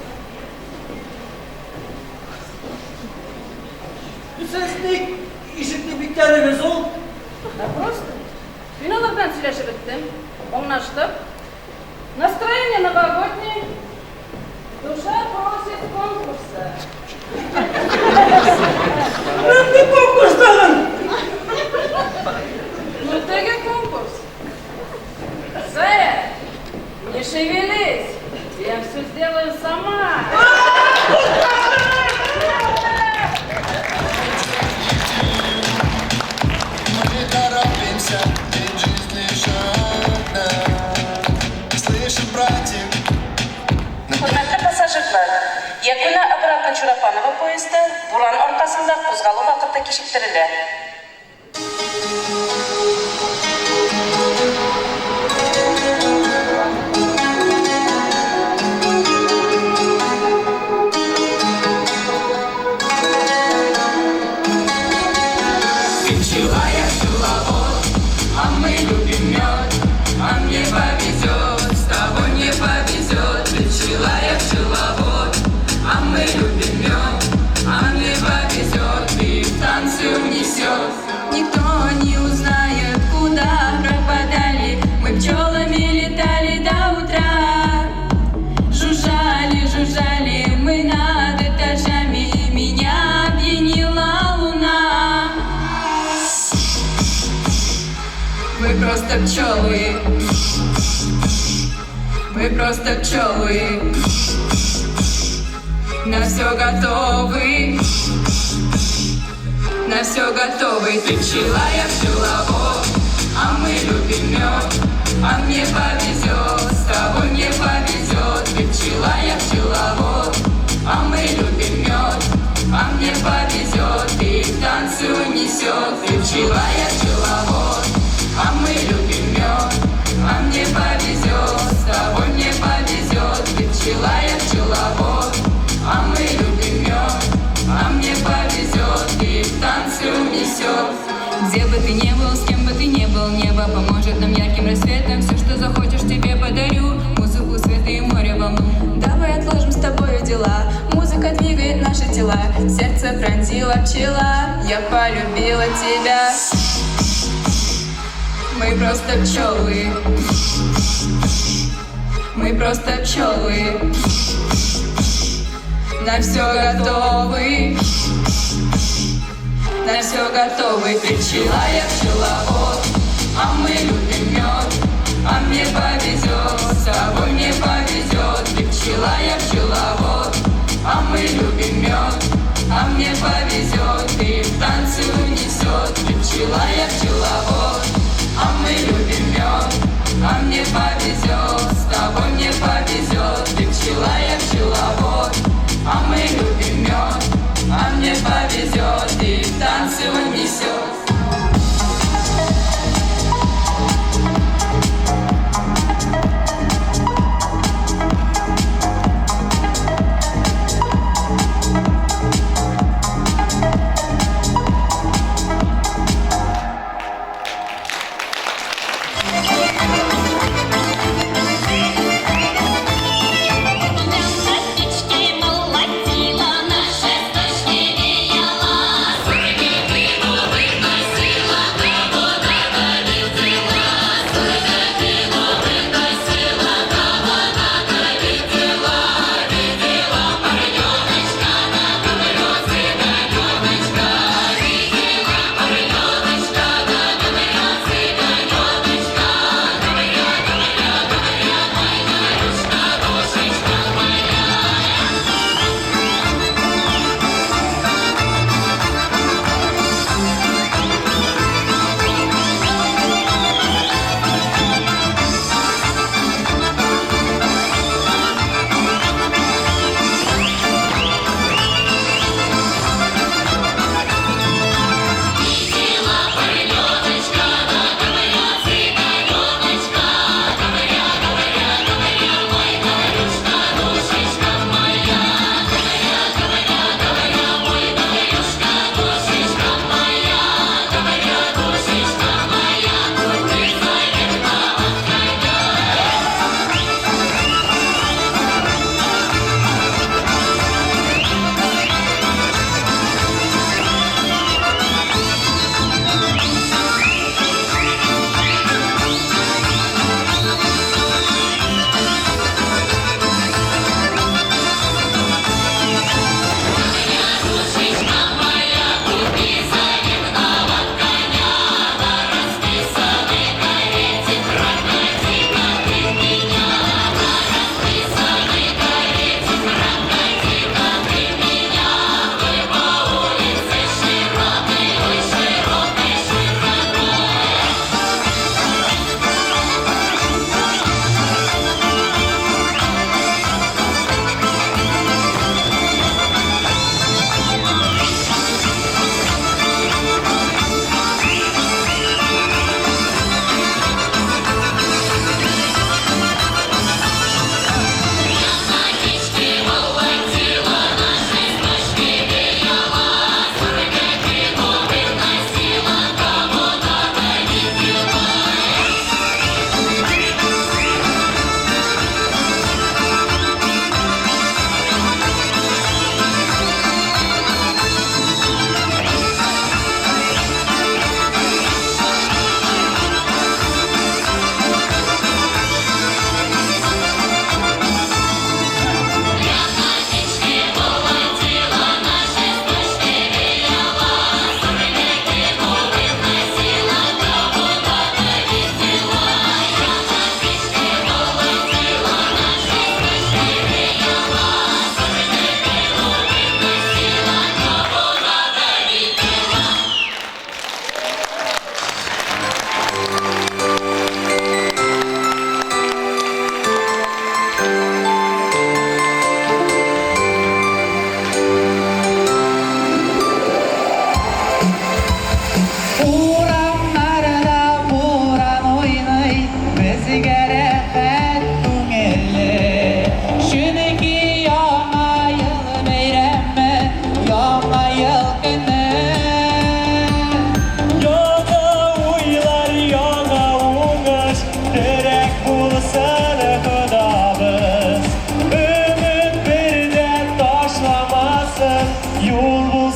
Сез ник ишекне бикләдегез ул? Ә просто. Мин алар белән сөйләшеп беттем. Аңлаштык. Настроение новогоднее. Душа просит конкурса. Нинди конкурс тагын? Ну, теге Не шевелись, я все сделаю сама. Мы торопимся, ведь жизнь лишь одна. Слышим, братик, Хөрмәтле пассажирлар, Якуна обратно Чурапанова поезды буран аркасында кузгалу вакыты кичектерелә. Ты пчела, я пчеловод, а мы любим мед, а мне повезет, с тобой мне повезет. Ты пчела, я пчеловод, а мы любим мед, а мне повезет, и в танцы унесет. Никто не узнает, куда пропадали. Мы пчелами летали до утра. Жужжали, жужжали мы над этажами. Меня опьянила луна. Мы просто пчелы, мы просто пчелы, на все готовы, на все готовы. Ты пчела, я пчеловод, а мы любим мед, а мне повезет, с тобой мне повезет. Ты пчела, я пчеловод, а мы любим мед, а мне повезет, и в танцы унесет. Ты пчела, я пчеловод, а мы любим мед, а мне повезет, с тобой мне повезет. Ты пчела, я пчеловод, а мы любим мед, а мне повезет, и в танцы унесет. Где бы ты ни был, с кем бы ты ни был, небо поможет нам ярким рассветом. Все, что захочешь, тебе подарю. Музыку, свет и море волну. Давай отложим с тобою дела. Музыка двигает наши тела. Сердце пронзила пчела. Я полюбила тебя. Мы просто пчелы, мы просто пчелы, на все готовы, на все готовы. Ты пчела, я пчеловод, а мы любим мед, а мне повезет, с тобой мне повезет. Ты пчела, я пчеловод, а мы любим мед, а мне повезет, и в танцы унесет. Ты пчела, я пчеловод, а мы любим мед, а мне повезет, с тобой мне повезет. Ты пчела, я пчеловод, а мы любим мед, а мне повезет, и в танцы унесет. Молотила, наши стучки веяла.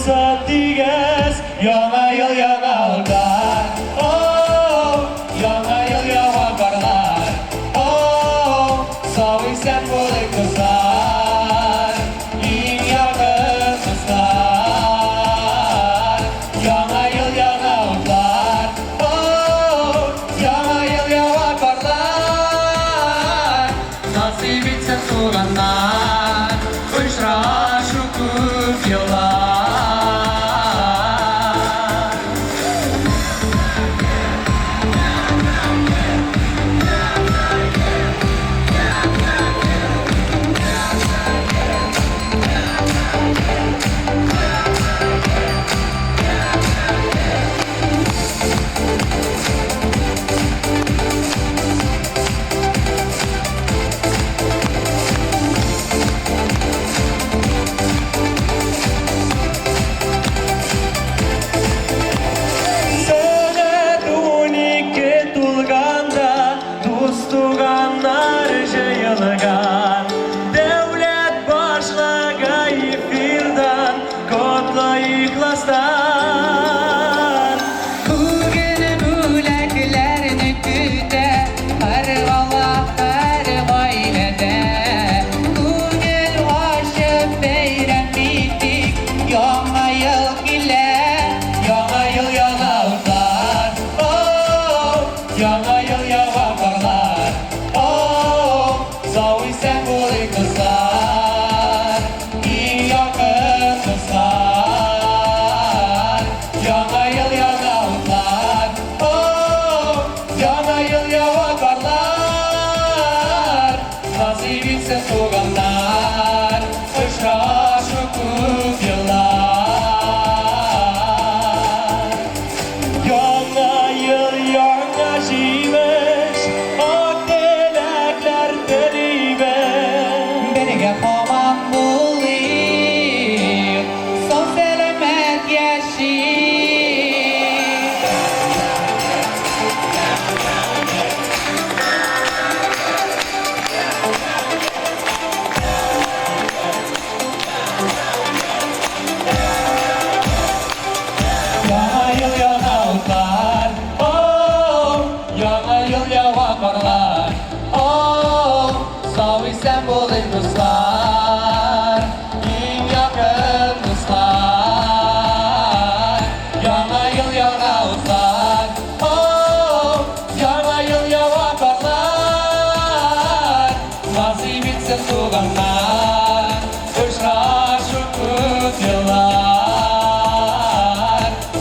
Тулсын тигез, Яңа ел яңа утлар. Оу, Яңа ел ява карлар. Оу, сау исән булыйк, дуслар, иң якын дуслар. Яңа ел яңа утлар. Оу, Яңа ел ява карлар. Насыйп итсен, туганнар, очрашу күп еллар. Сәгать 12 тулганда дус туганнар җыелган. Дәүләт башлыгы эфирдан котлый ихластан. Күңел бүләкләрне көтә, һәр бала, һәр гаиләдә. Күңел ачып бәйрәм итик, Яңа ел килә. Яңа ел яңа утлар. Оу, Яңа ел ява карлар. Оу, сау исән булыйк, дуслар, иң якын дуслар. Яңа ел яңа утлар. Оу, Яңа ел ява карлар. Насыйп итсен, туганнар, очрашу күп еллар. Яңа ел яңа җимеш, ак теләкләр телибез. Бергә һаман булыйк, сау сәламәт яшик. Яңа ел яңа утлар. Оу, Яңа ел ява карлар. Оу, сау исән булыйк, дуслар, иң якын дуслар. Яңа ел яңа утлар. Оу, Яңа ел ява карлар. Насыйп итсен, туганнар, очрашу күп еллар.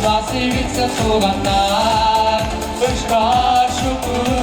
Насыйп итсен, туганнар, очрашу күп